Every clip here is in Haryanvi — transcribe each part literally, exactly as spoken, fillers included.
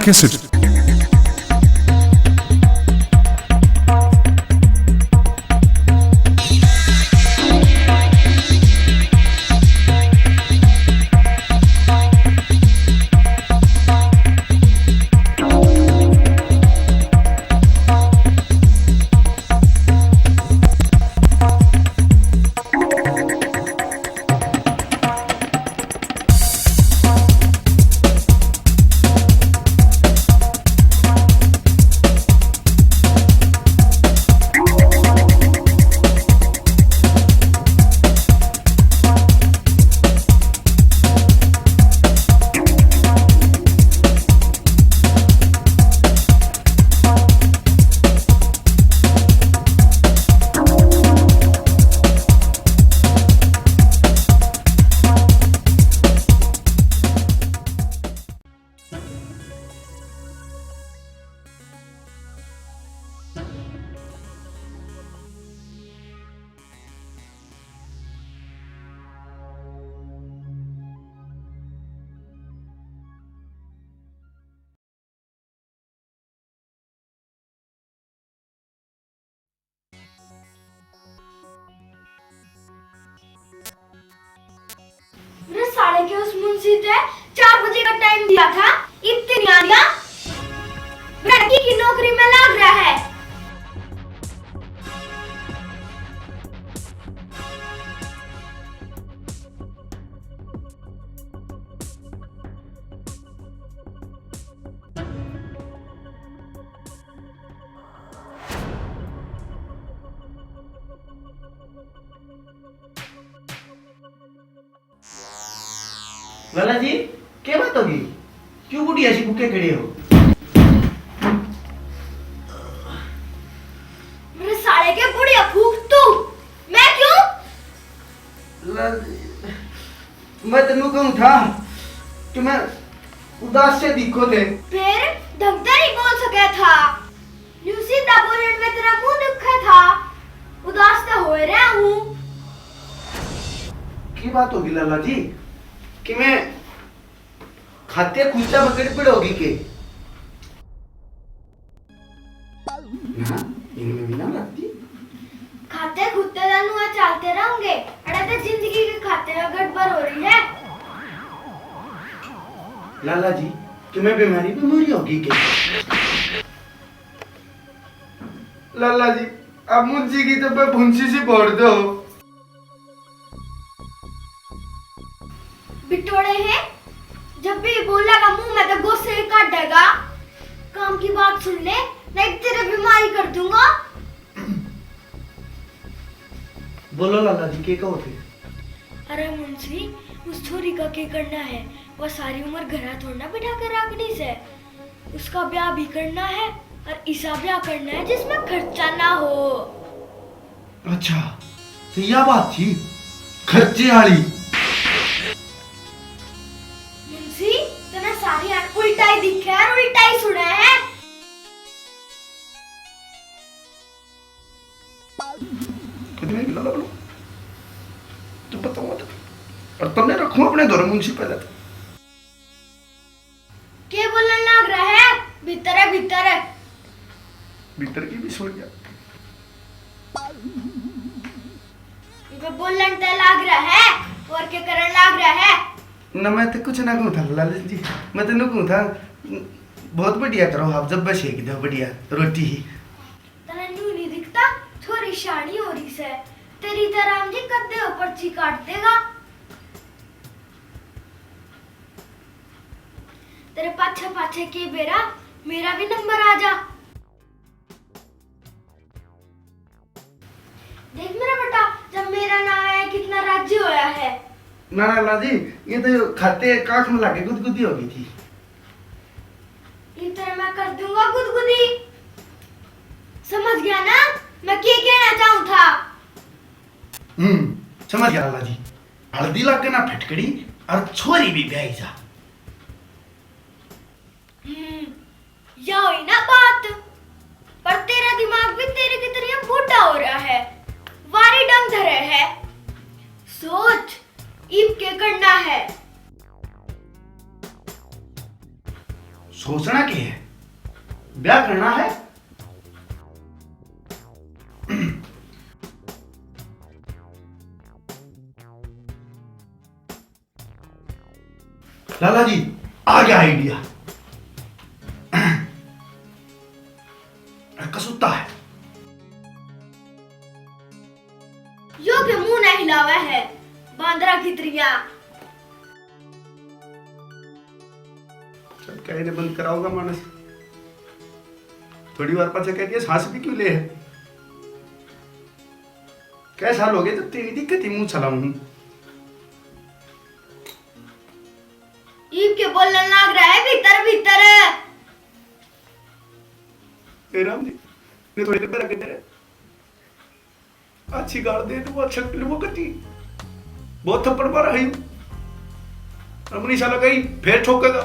कैसेट। मेरे साले के उस मुंशी से चार बजे का टाइम दिया था, इतने नहीं आ गया। लड़की की नौकरी में लाग रहा है। लाला जी, क्या बात होगी? क्यों बुढ़िया सी भूखे खड़े हो? मेरे साले के बुढ़िया फूक तू, मैं क्यों? लाला जी, मैं तेनू कहूँ था कि मैं उदास से दिखो थे। फिर ढंग से नहीं बोल सका था। न्यू सीधा बोलण में तेरा मुंह दुखे था, उदास तो हो रहा हूँ। की बात होगी लाला जी, कि मैं खाते खुलता में गड़बड़ होगी के? ना, इनमें भी ना लगती। खाते खुलते तो नुआ चलते रहोगे, अरे तो जिंदगी के खाते में गड़बड़ हो रही है। लाला जी, तुम्हें बीमारी, बीमारी होगी के? लाला जी, अब मुंशी की तो मैं फुंसी सी फोड़ दो। बिटोड़े हैं, जब भी बोलेगा मुंह में तो गोसे काटेगा। काम की बात सुन ले, नहीं तेरे बीमारी कर दूंगा। बोलो लाला जी, के कहो थे? अरे मुंशी, उस छोरी का के करना है? वह सारी उम्र घरा थोड़ा ना बिठा कर रखनी से। उसका ब्याह भी करना है और ऐसा ब्याह करना है जिसमें खर्चा ना हो। अच्छा, तो यह बात थी खर्चे वाली। मुंशी, तने सारी आन उल्टा ही दिखे और उल्टा ही सुने है। कितने भी लाला बोलो, तुम बताओ मत। और तन्ने रखूं अपने धोरे मुंशी पहले तो। के बोलन लाग रहा है? भीतर है, भीतर है। भीतर की भी सुन गया। इबे बोलन ते लाग रहा है, और के करन लाग रहा है? ना, मैं तो कुछ ना कहूँ था लाला जी, मैं तो न्यू कहूँ था, बहुत बढ़िया करो आप, जब बस एक दो बढ़िया रोटी ही। तने न्यू नहीं दिखता, थोड़ी शानी हो रही से, तेरी तो राम जी कद्दे हो पर्ची काट देगा। तेरे पाछे पाछे के बेरा, मेरा भी नंबर आ जा। देख मेरा बेटा, जब मेरा नाम आया, कितना राजी होया है। ना, ना, लाला जी, ये तो खाते काख में लाके गुदगुदी हो गई थी। ये तो मैं कर दूंगा गुदगुदी। समझ गया ना, मैं क्या कहना चाहूँ था? हम्म, समझ गया लाला जी। हल्दी लागे ना फटकड़ी, और छोरी भी ब्याही जा। हम्म, या हुई ना बात। पर तेरा दिमाग भी तेरे की तरह बूढ़ा हो रहा है, वारी डंग धरे है। सोच, इब के करना है? सो सोचना के है? ब्याह करना है? लाला जी, आ गया आइडिया। कसूता है। यो के मुंह नहीं हिलावे है, बांदरा की तरिया। चल, क्या इन्हें बंद कराओगा मानस? थोड़ी बार पाछे कह दिया, सांस भी क्यों ले है? कै साल हो गए जब तेरी दिक्कत ही मुंह चलाऊं हूं। ईब के बोलने लाग रहा है भीतर भीतर। ए राम जी, मैं थोड़ी देर बैठा के दे। अच्छी गाल दे तू, अच्छा लुआ कती। बहुत थप्पड़ मारा है। अब मनीषा लगाई, फिर ठोकेगा।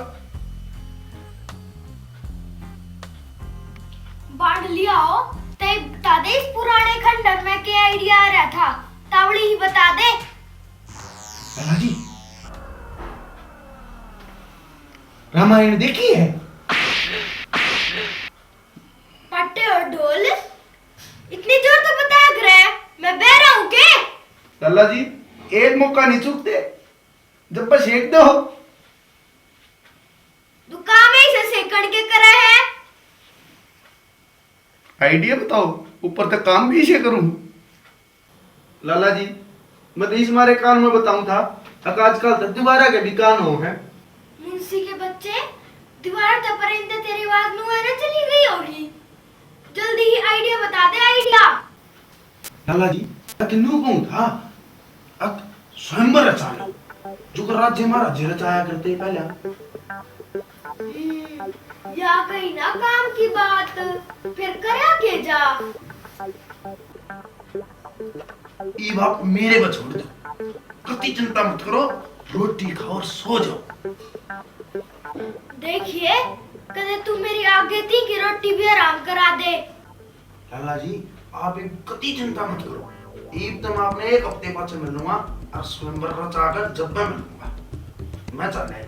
बांट लिया हो, ते बता दे इस पुराने खंडर में के आइडिया आ रहा था, तावड़ी ही बता दे। लाला जी, रामायण देखी है? पट्टे और ढोल, इतनी जोर तो बता करे, मैं बहरा हूँ के? लाला जी, एक मौका नहीं चूकते, जब बस एक दो। तू काम ही इसे सेकंड के करे है। आइडिया बताओ, ऊपर तक काम भी इसे करूँ। लाला जी, मैं तो इस मारे कान में बताऊं था, अक आजकल तो दीवारा के भी कान हो हैं। मुंशी के बच्चे, दीवार तो परिंदे तेरी आवाज नु है ना चली गई होगी। जल्दी ही आइडिया बता दे, आइडिया। लाला जी, मैं तो न्यू कहूं था, अक स्वयंवर रचा लो, जो कर राज्य महाराजे रचाया करते पहले। हम्म, या कही ना काम की बात, फिर करया के जा? इब आप मेरे पे छोड़ दो, कती चिंता मत करो, रोटी खाओ और सो जाओ। देखिए, कदे तू मेरी आगे ती की रोटी भी हराम करा दे। लाला जी, आप एक कती चिंता मत करो, इब तो मैं आपने एक हफ्ते पाछे मिलूंगा और स्वयंवर रचा कर जब मैं मिलूंगा। मैं चल रहा हूँ।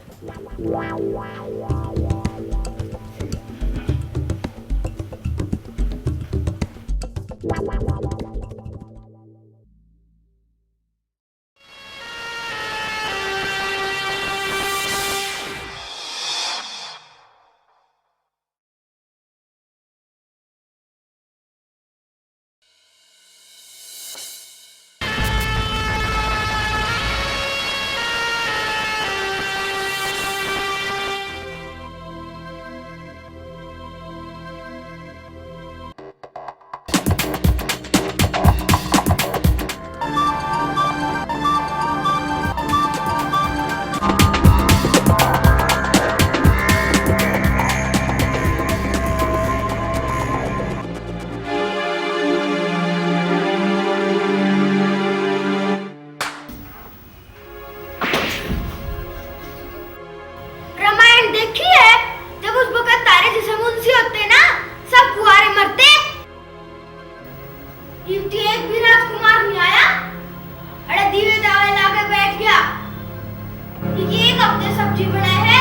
रामायण देखी है? जब उस वक्त तारे जैसे मुंशी होते ना, सब कुआरे मरते। इब तो एक भी राजकुमार नहीं आया। अरे दीवे दावे लाके बैठ गया। ये एक हफ्ते सब्जी बनाए है।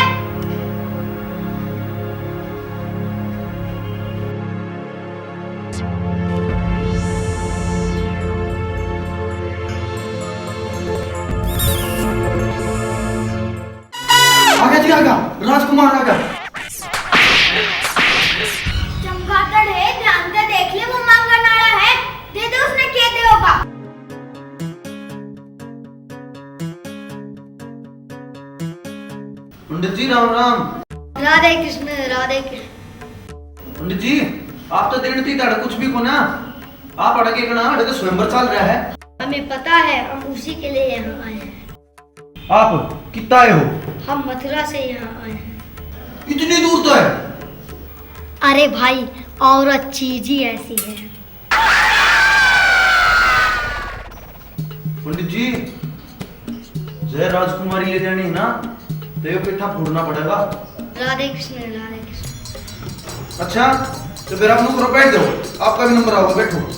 आगा जी, आगा, राजकुमार आगा। चमगादड़ है, ध्यान से देख ले, वो मांगण वाला है, दे दे उसने, के दे होगा। पंडित जी, राम राम। राधे कृष्ण, राधे कृष्ण। पंडित जी, आप तो दिन ती तड़ कुछ भी कोना, आप अड़के कना, अड़के स्वयंवर चल रहा है। हमें पता है, हम उसी के लिए यहाँ आए हैं। आप कितना आए हो? हम मथुरा से यहाँ आए हैं। इतनी दूर तो है? अरे भाई, औरत चीज ही ऐसी है। पंडित जी, जय राजकुमारी ले जानी है ना, तो ये पेठा फोड़ना पड़ेगा। राधे कृष्ण, राधे कृष्ण। अच्छा, तो फिर आप नौकरों बैठ जाओ, आपका भी नंबर आओ, बैठो।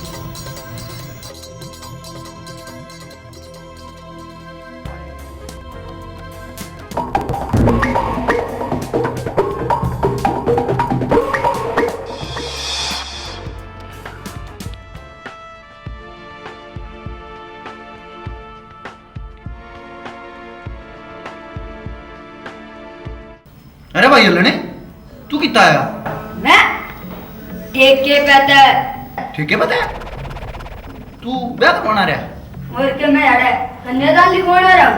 अरे भाई लने, तू कितना आया? मैं ठेके पे था। ठेके पे था? तू ब्याह करवाना रहा? और के, मैं अरे कन्यादान लिखवाना रहा हूँ।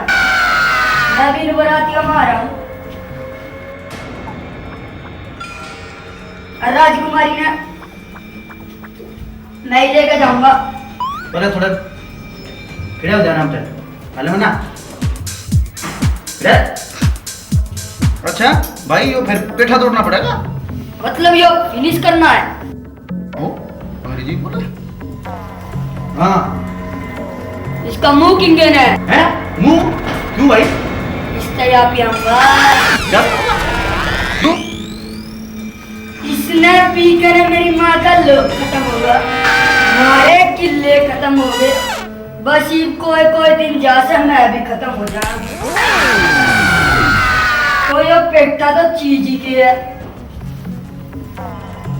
मैं भी बरातिया में आ रहा हूँ। और राजकुमारी ने मैं ही लेके जाऊंगा। पहले थोड़ा खड़े हो जाना हमसे। पहले हो ना। खड़े। अच्छा भाई, यो फिर पेठा तोड़ना पड़ेगा। मतलब यो फिनिश करना है। ओ, अंग्रेजी बोले। हाँ। इसका मुंह किंगे ने। हैं? मुंह? क्यों भाई? इसका या पियांगा। क्या? क्यों? इसने पी कर मेरी माँ का लोभ खत्म होगा, मारे किले खत्म हो गए। बस इब कोई कोई दिन जा से मैं भी खत्म हो जाऊंगा। तो यो पेठा तो चीज ही के है।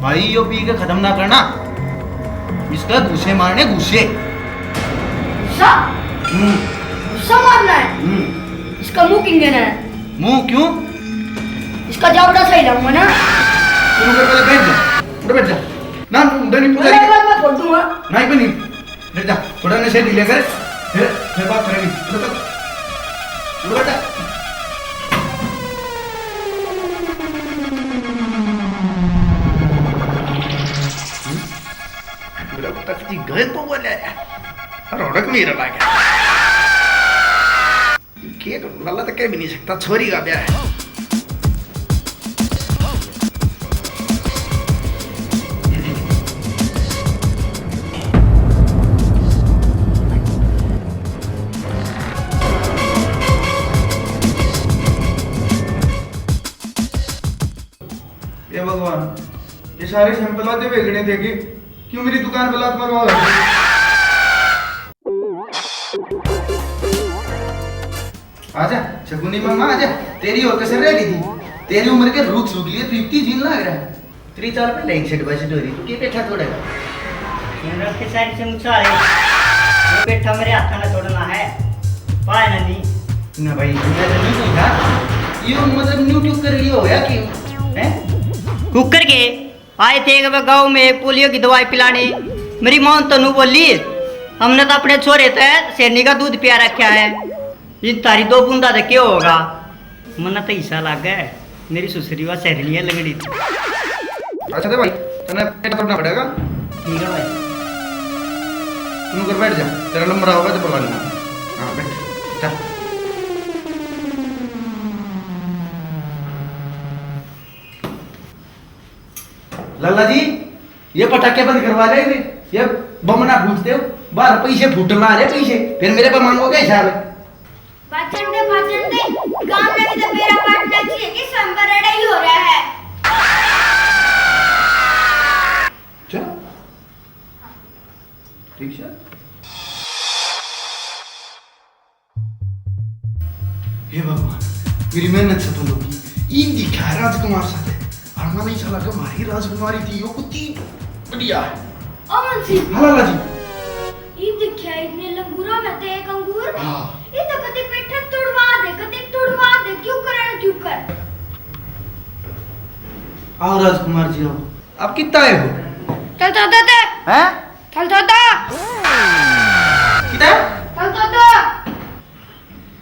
भाई, यो पी के खत्म ना करना, इसका घूसे मारने, घूसे। घूसा? हम्म। घूसा मारना है? हम्म। इसका मुंह किंगे ना है। मुंह क्यों? इसका जावड़ा सही लाऊंगा ना। तू उधर पहले बैठ जा, उधर बैठ जा। ना, उधर नहीं, तू अरे, बैठ। मैं, मैं फोड़ दूंगा। नहीं बनी। बैठ जा, थोड़ा नशे ढीले कर, फिर, फिर बात करेंगे। उधर बैठ। उधर बैठ जा। हम्म? मेरा पता कि गए तो बोले, रौनक मेरा लागे। के करूं, लाला तो कह भी नहीं सकता, छोरी का ब्याह है। हे भगवान, ये सारे सैंपल आते भेजने थे कि क्यों मेरी दुकान पे लात मरवा रहे हो? आजा, शकुनी मामा, आजा। तेरी और कसर रह गई थी। तेरी उम्र के रूख सूख लिए, तू इतनी जीन लाग रहा है। तेरी चाल पे लाइन सेट बाय सेट हो रही, तू के बैठा थोड़ा? मेरा के साइड से मुछा है। वो बैठा मेरे हाथ में छोड़ना है। पाए ना नहीं। ना भाई, मैं तो नहीं था। ये मतलब न्यू क्यों कर लियो होया कि, हैं? कुकर के आए थे एक बार गाँव में पोलियो की दवाई पिलाने। मेरी माँ तो नू बोली, "हमने तो अपने छोरे ते सैनी का दूध पिया रखा है, इन तारी दो बूंदा तो क्या होगा?" मन्ने तो ऐसा लागे मेरी सुसरी वा सैरनी है लंगड़ी। अच्छा दे भाई, तने पेट तोड़ना पड़ेगा। ठीक है भाई। तू कर बैठ जा, तेरा नंबर आओगा तो बुला लेना। हाँ, बैठ। चल। लाला जी, ये पटाखे बंद करवा ले, ये बम ना फूटते हो, बाहर पैसे फूटना आ रहे पैसे, फिर मेरे पे मांगोगे हिसाब? बाचन दे, बाचन दे, गांव में भी तो बेरा पाटना चाहिए कि सांबर अड़ा ही हो रहा है। चल, ठीक है। हे भगवान, मेरी मेहनत सफल होगी। इन दिखा है राजकुमार साथे। हरना नहीं साला का मारी राजकुमारी थी, यो कुत्ती बढ़िया है। ओ मुंशी। हाँ लाला जी। इन दिखा है इतने लंगूरा में ते एक अंगूर। हाँ। ये तो कदी पेठा तोड़वा दे, कदी तोड़वा दे, क्यों करे, क्यों कर। आओ राजकुमार जी, आओ। आप कितना आए हो? चल तो दे दे। हैं? थल तो दा। किता? थल तो दा।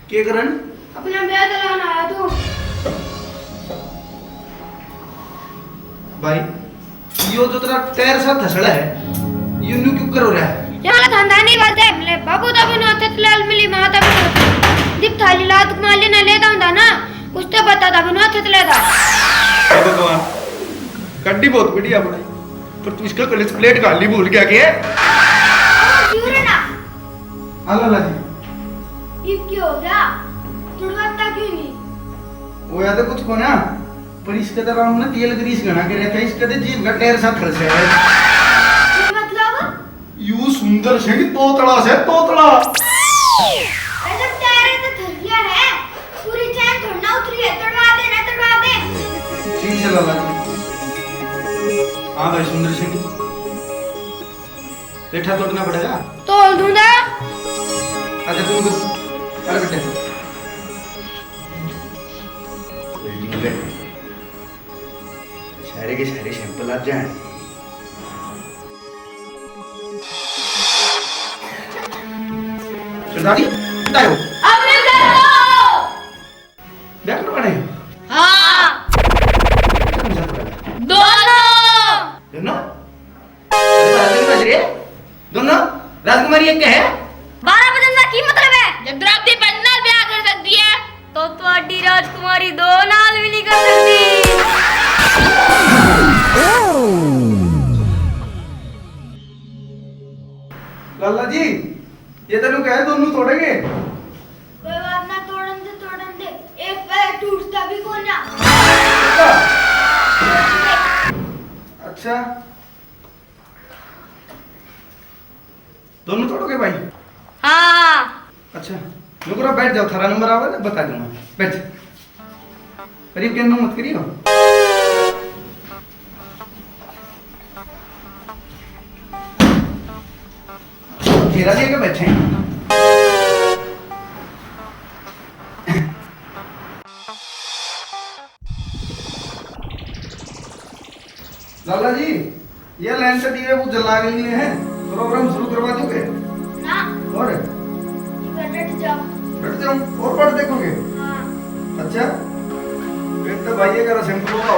के करन? अपना ब्याह दिलाना आया तू। भाई, यो जो तेरा टायर सा धसड़ा है, यो न्यू क्यों करो रहा है? यहाँ धंधा नहीं बात है, ले बाबू तभी नो हाथ लाल मिली, माँ तभी नो। दिप थाली लात माली ना लेता हूँ ना, कुछ तो बता तभी नो हाथ लेता। हे भगवान, कड्डी बहुत बढ़िया बनाई। पर तू इसका क्लच प्लेट घालनी भूल गया के? क्यों रे ना? हाँ लाला जी। इब क्यों हो गया? तुड़वाता क्यों नहीं? वो याद है कुछ को ना, पर इसके तो राम ने तेल ग्रीस घना के रहता है, इसके तो जीभ का टायर सा खल से है। ये मतलब? यू सुंदर सिंह तोतला से तोतला। अरे तो टायर तो थक गया है, पूरी चैन थोड़ी ना उतरी है, तोड़वा दे ना, तोड़वा दे। ठीक है लाला जी। हाँ भाई सुंदर सिंह, पेठा तोड़ना पड़ेगा। तोड़ दूंगा। अच्छा तुम, अरे बेटे। के सारे सैंपल आ जाए। सरदार जी, कितना हो? अब नहीं कर दो। ब्याह करवाना है? हाँ। कौन सा करवाना है? दोनों। दोनों? अरे, बारह बज रहे। दोनों? राजकुमारी एक है? बारह बजन का की मतलब है? जब द्रौपदी पहली नाल ब्याह कर सकती है, तो ਤੁਹਾਡੀ ਰਾਜਕੁਮਾਰੀ ਦੋ ਨਾਲ ਵੀ ਨਹੀਂ ਕਰ ਸਕਦੀ। लाला जी, ये तेनू कहे दोनों तोड़ेंगे। कोई बात ना, तोड़न दे, तोड़न दे। एक पैर टूटता भी कोना। अच्छा। दोनों तोड़ोगे भाई? हाँ। अच्छा, रुको, बैठ जाओ, थारा नंबर आवे ना, बता दूंगा। बैठ। अरे, कहना मत करियो। घेरा लेके बैठे हैं। लाला जी, ये लाइन से दिए वो जला के लिए हैं, प्रोग्राम शुरू करवा दोगे? ना। और? इधर डट जाओ। डट जाऊं? और पार्ट देखोगे? हाँ। अच्छा, फिर तो भाई ये करा सिंपल होगा।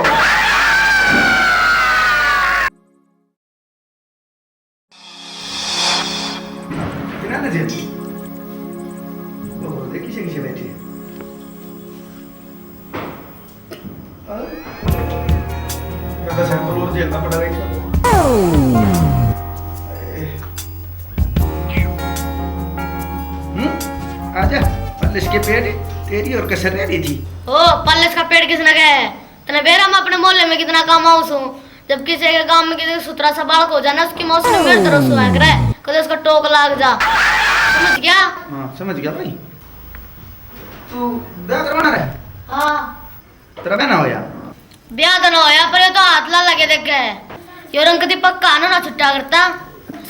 कितना ना जेब। ओहो, देख किसे किसे बैठे हैं। और? कहता सैंपल और झेलना पड़ रहा है। हम्म? आजा, पल्लस के पेट तेरी और कसर रह रही थी। ओ, पल्लस का पेट किसने कहा है? तने बेरा मैं अपने मोहल्ले में कितना काम आऊं सूं। जब किसी के गांव में किसी सुथरा सा बालक हो जाए ना, उसकी मौसी ने मेरे तरह सुआ करे, कदे उसका टोक लाग जा। समझ गया? हाँ, समझ गया भाई। तू ब्याह करवाना रहे? हाँ। तेरा ब्याह ना होया? ब्याह तो ना होया, पर ये तो हाथ ला लगे देखे है। यो रंग कदी पक्का ना, ना छुट्टा करता।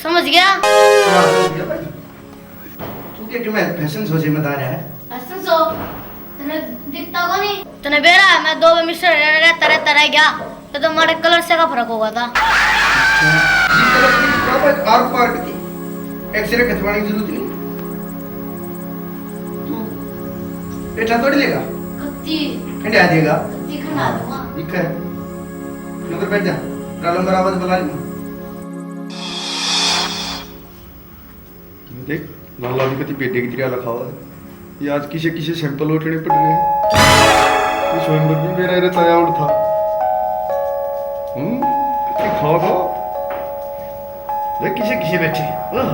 समझ गया? हाँ, समझ गया भाई। तू के, के मैं फैशन शो जिम्मेदार है? Fashion show? तने दिखता को नहीं? तने बेरा है, मैं दो मिस्टर रहता, रहता रह गया। ये तो मारे कलर से का फर्क होगा था। अच्छा, ये कलर की क्या बात, आर पार की एक्सरे खिंचवाने की जरूरत नहीं। तू पेठा तोड़ लेगा? कत्ती। खंडे आ जाएगा? कत्ती खंडा दूंगा। ठीक है। नौकर बैठ जा। तेरा नंबर आवाज बुला लूंगा। देख, लाला भी कति बेटे की तरह लखावा है। ये आज किसे किसे सैंपल उठने पड़ रहे हैं। ये स्वयंवर भी मेरा रहता है और था। हम्म, कति खाओ खाओ। देख किसे किसे बैठे हैं। ओह,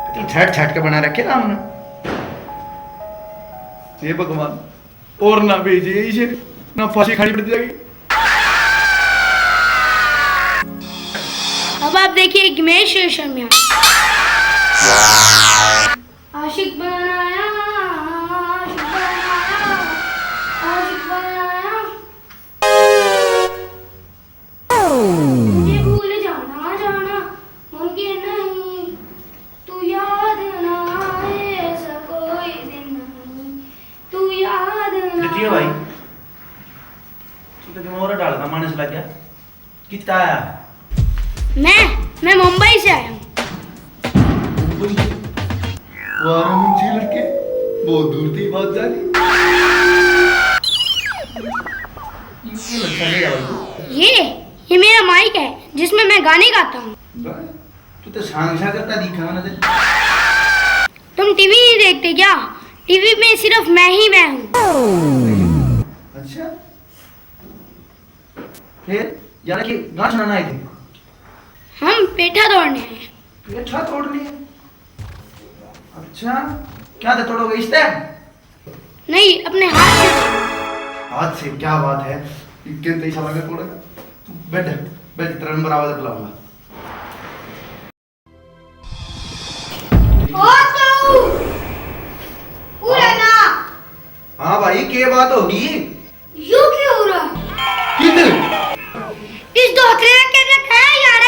कति छाट छाट के बना रखे ना हमने। हे भगवान, और ना भेजिए इसे, ना फांसी खानी पड़ जाएगी। अब आप देखिए हिमेश रेशमिया। आशिक बनाया, आशिक बनाया, आशिक बनाया। मुझे भूल जाना, जाना मुमकिन नहीं, तू याद ना आए ऐसा कोई दिन नहीं, तू याद ना। देखिए भाई, तू तो जमा और डालना मानस लग गया। कितना आया? मैं, मैं मुंबई से आया हूँ। मुंबई से? वाह रे मुंशी लड़के, बहुत दूर थी बात जानी। ये, ये लड़का ले आया भाई तू? ये, ये मेरा माइक है, जिसमें मैं गाने गाता हूँ। गाने? तू तो सांग सा करता दिखा ना। तुम टीवी नहीं देखते क्या? टीवी में सिर्फ मैं ही मैं हूँ। अच्छा, फिर यार कि गाना सुनाना आए थे? हम पेठा तोड़ने आए हैं। पेठा तोड़ने? अच्छा, क्या थे तोड़ोगे, इस तरह? नहीं, अपने हाथ से। हाथ से? क्या बात है, इतने तेज लगा तोड़ेगा। तू बैठ, बैठ, तेरा नंबर आवाज बुलाऊंगा। ओ तू, उरे ना। हाँ भाई, के बात होगी? यू क्यों हो रहा? किधर? इस धोतरे के देख है यार।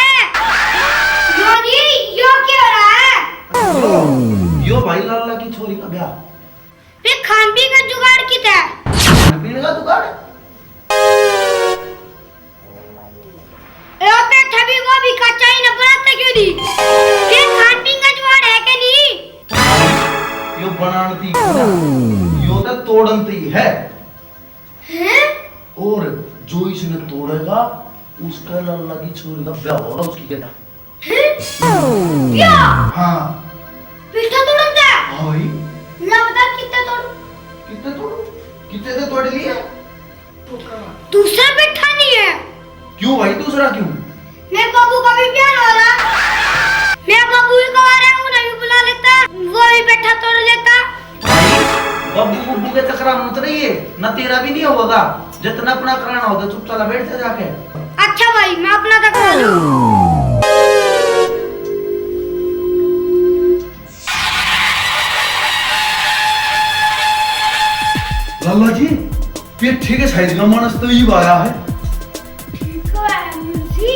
यो नहीं, यो क्यों हो रहा है? यो, यो भाई लाला की छोरी का ब्याह। फिर खान पीन का जुगाड़ कित है? खान पीन का जुगाड़? के खान पीन का जुगाड़ है के नहीं? यो बनान ती कोना, यो तो तोड़न ती है। हैं? और जो इसने तोड़ेगा, उसका लाला की छोरी का ब्याह होगा उसकी गेटा। हैं? क्या? हाँ। पेठा तोड़न ते? हाँ भाई। ला बता कितने तोड़? कितने तोड़? कितने तो तोड़ लिए? दूसरा पेठा नहीं है। क्यों भाई, दूसरा क्यों? मेरे बाबू का भी ब्याह हो रहा। मेरा बाबू भी कुंवारा है, उन्हें भी बुला लेता, वो भी पेठा तोड़ लेता। भाई, बब्बू बुब्बू के चक्कर में मत रहिए, ना तेरा भी नहीं होगा। जितना अपना कराना होता, चुप चला बैठ जा जाके। अच्छा भाई, मैं अपना तो करा लूं। लाला जी, पेठे के साइज का मानस तो ये आया है। ठीक है, मुंशी,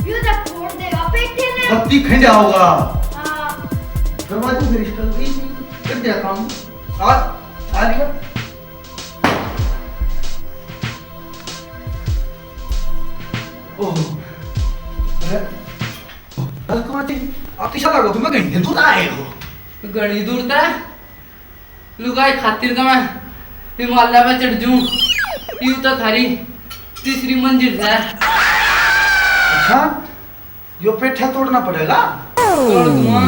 यो तो फोड़ देगा पेठे ने। कत्ती खंडा होगा। हाँ। करवा दो फिर इसका, ये कर दिया काम। आ, आ लिया। ओह, अरे, अलकमा जी, आप किसा लागो, तुम्हें घणी दूर आए हो। घणी दूर तै? लुगाई खातिर तो मैं हिमालय पे चढ़ जूं। यू तो थारी तीसरी मंजिल है। अच्छा, यो पेठा तोड़ना पड़ेगा। तोड़ दूंगा।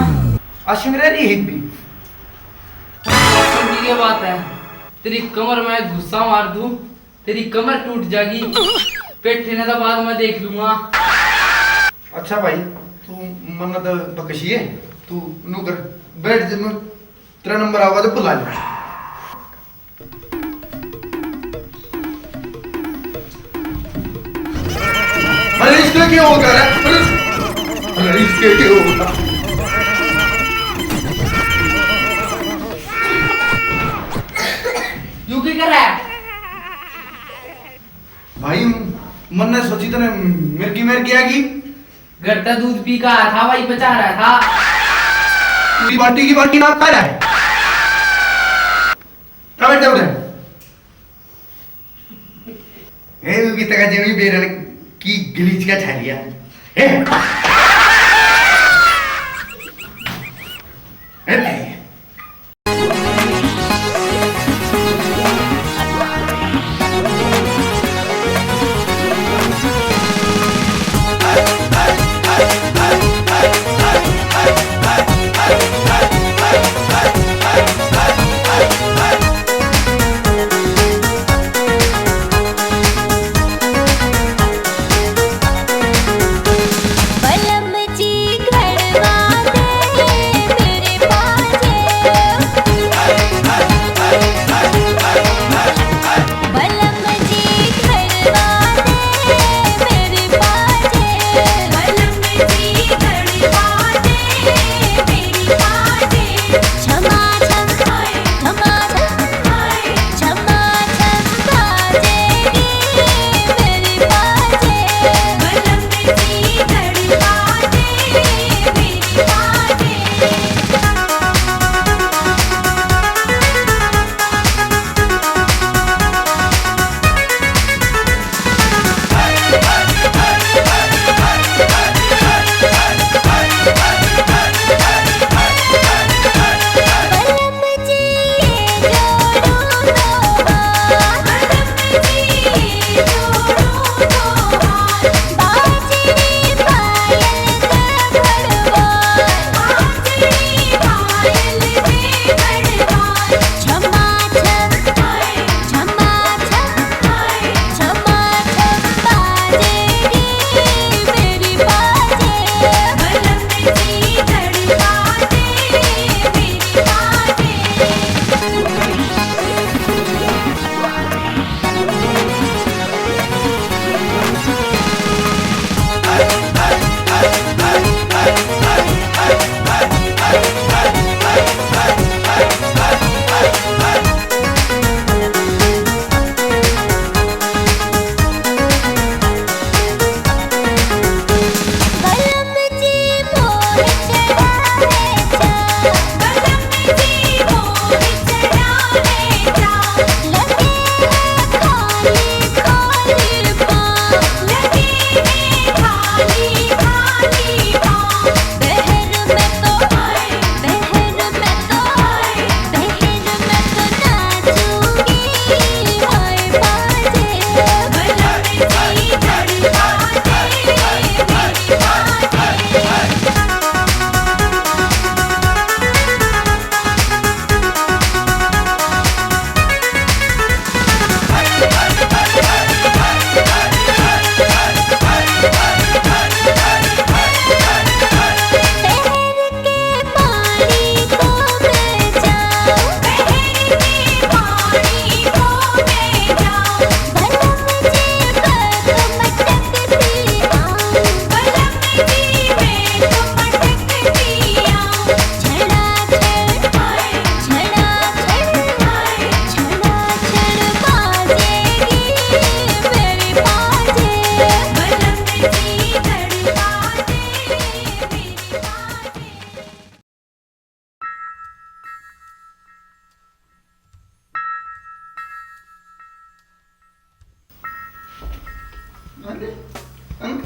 आशिंग रह रही है भी। आशिंग की क्या बात है? तेरी कमर में घुसा मार दूं, तेरी कमर टूट जाएगी। पेठे ने तो बाद में देख लूंगा। अच्छा भाई, तू मन्नत बख्शिए, तू नू कर, बैठ जा, मैं तेरा नंबर आवा तो बुला ले। अरे इसके क्या होगा रे? अरे, अरे इसके क्या होगा? यू की कर रहा है? भाई, मन्ने सोची तने मिर्गी मिर्गी आ गई। घर का दूध पी का आया था भाई, बचा रहा था। पूरी बाल्टी की बाल्टी नाप का रहा है। बैठ जाओ उधर। ए, वो भी तका जेवी बेरल की गलीज का ठा लिया। ए। ए।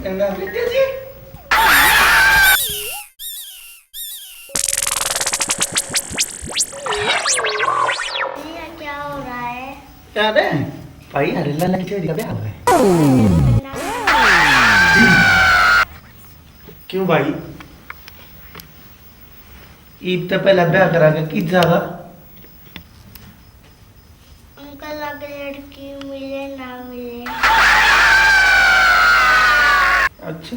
ना बेटे जी। भैया, क्या हो रहा है? क्या रे? भाई, हरेला की छोरी का ब्याह हो रहा है। क्यों भाई? ईद तो पहला ब्याह करा के की जागा? उनका लगे लड़की मिले ना मिले। अच्छा,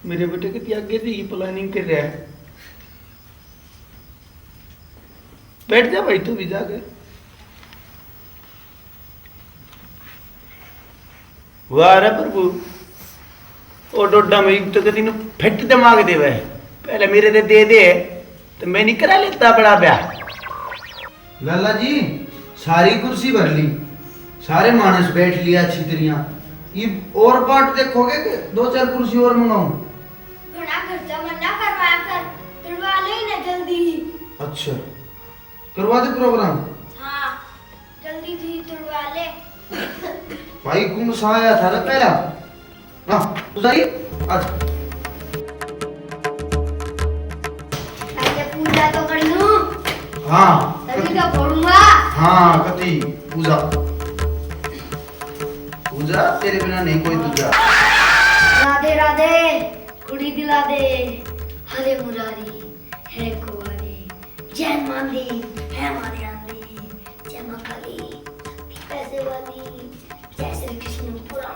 मेरे बेटे के आगे से ही प्लानिंग कर रहा है। बैठ जा भाई, तू भी जाके। वाह रे प्रभु, ओ डोडा में तो कदी नु फिट दिमाग देवे, पहले मेरे ते दे दे, तो मैं नहीं करा लेता बड़ा ब्याह। लाला जी, सारी कुर्सी भर ली, सारे मानस बैठ लिया अच्छी तरिया। इब और पाट देखोगे कि दो चार कुर्सी और मंगाऊं? घणा खर्चा मत ना करवाया कर, तुड़वा ले ना जल्दी ही। अच्छा, करवा दे प्रोग्राम। हाँ, जल्दी जी तुड़वा ले। भाई गुमसा आया था ना पहला। हाँ, तू जाइए, आ जा। पहले पूजा तो कर लूं। हाँ, तभी कति-, तो फोड़ूंगा। हाँ, कति पूजा। पूजा तेरे बिना नहीं कोई दूजा। राधे राधे, कुड़ी दिला दे। हरे मुरारी है कुंवारी, जय मांदी है मारियांदी, जय मां काली, पैसे वाली, जय श्री कृष्ण पुराण।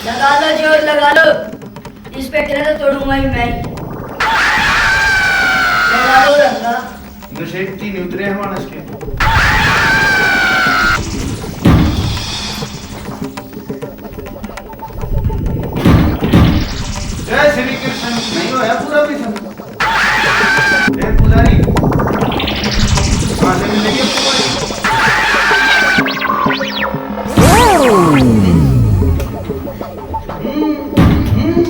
लगा लो जोर, लगा लो। इस पे तेरा तो तोड़ूंगा ही मैं। लगा लो रंगा। नशे तीन उतरे हैं मानस के। जय श्री कृष्ण। नहीं होया पूरा मिशन। ए पुजारी, वहां से मिलेगी आपको पानी। हम्म, हम्म।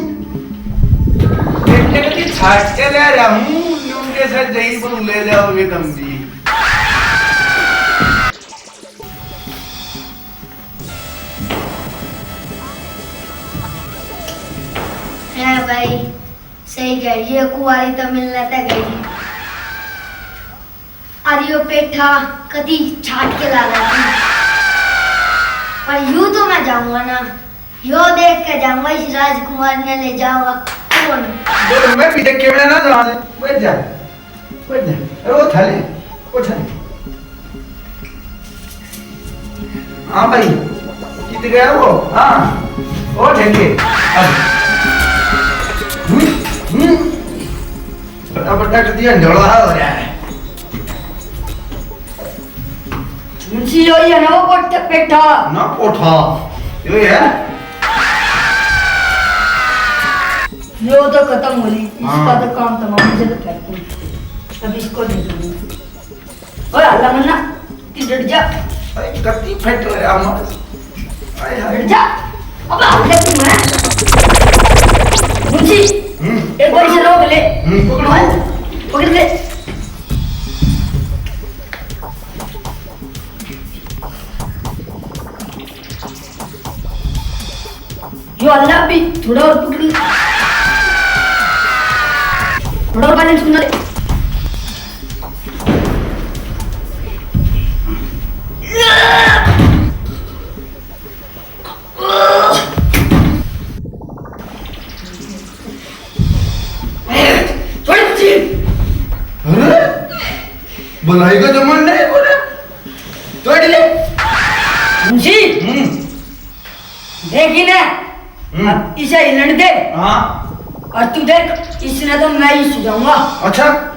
बेटे कती छाट के ले रहा हूँ, न्यून के साथ जही पर ले जाओगे तुम भी। है भाई, सही कह रही है, कुंवारी तो मिलने तक गई। अरे यो पेठा कदी छाट के ला रहा थी, पर यूं तो मैं जाऊंगा ना, यो देख के जाऊंगा इस राजकुमार ने ले जाऊंगा कौन। तो मैं भी देख के ना जाऊंगा, बैठ जा। बैठ जा। अरे वो थले, वो थले। हाँ भाई, कित गया वो? हाँ, वो ठेके। अब। हम्म, हम्म। बड़ा बड़ा कर दिया, ढोला हो रहा है। मुंशी, यो ही है ना वो पोट-, पेठा? ना पोठा, यो ही है। यो तो खत्म हो ली, इसका हाँ। तो काम तमाम, मुझे तो फेंक दो। अब इसको दे दो। ओए, हल्ला मन्ना, तू डट जा। अरे, कत्ती फेंक रहा है हमारे। हाय, हाय। डट जा। अब हल्ला तू मना। मुंशी, हम्म। एक बार इसे रोक ले। हम्म, पकड़ो। हाँ, पकड़ ले। यो अल्लाह भी थोड़ा और पकड़, थोड़ा और बैलेंस करना। थोड़ी सी। अरे, भलाई का जमाना है बोले। तोड़ ले। मुंशी, हम्म। देखी ना, हम्म। अब इसे हिलने दे। हाँ। और तू देख, इसने तो मैं ही सुझाऊंगा। अच्छा।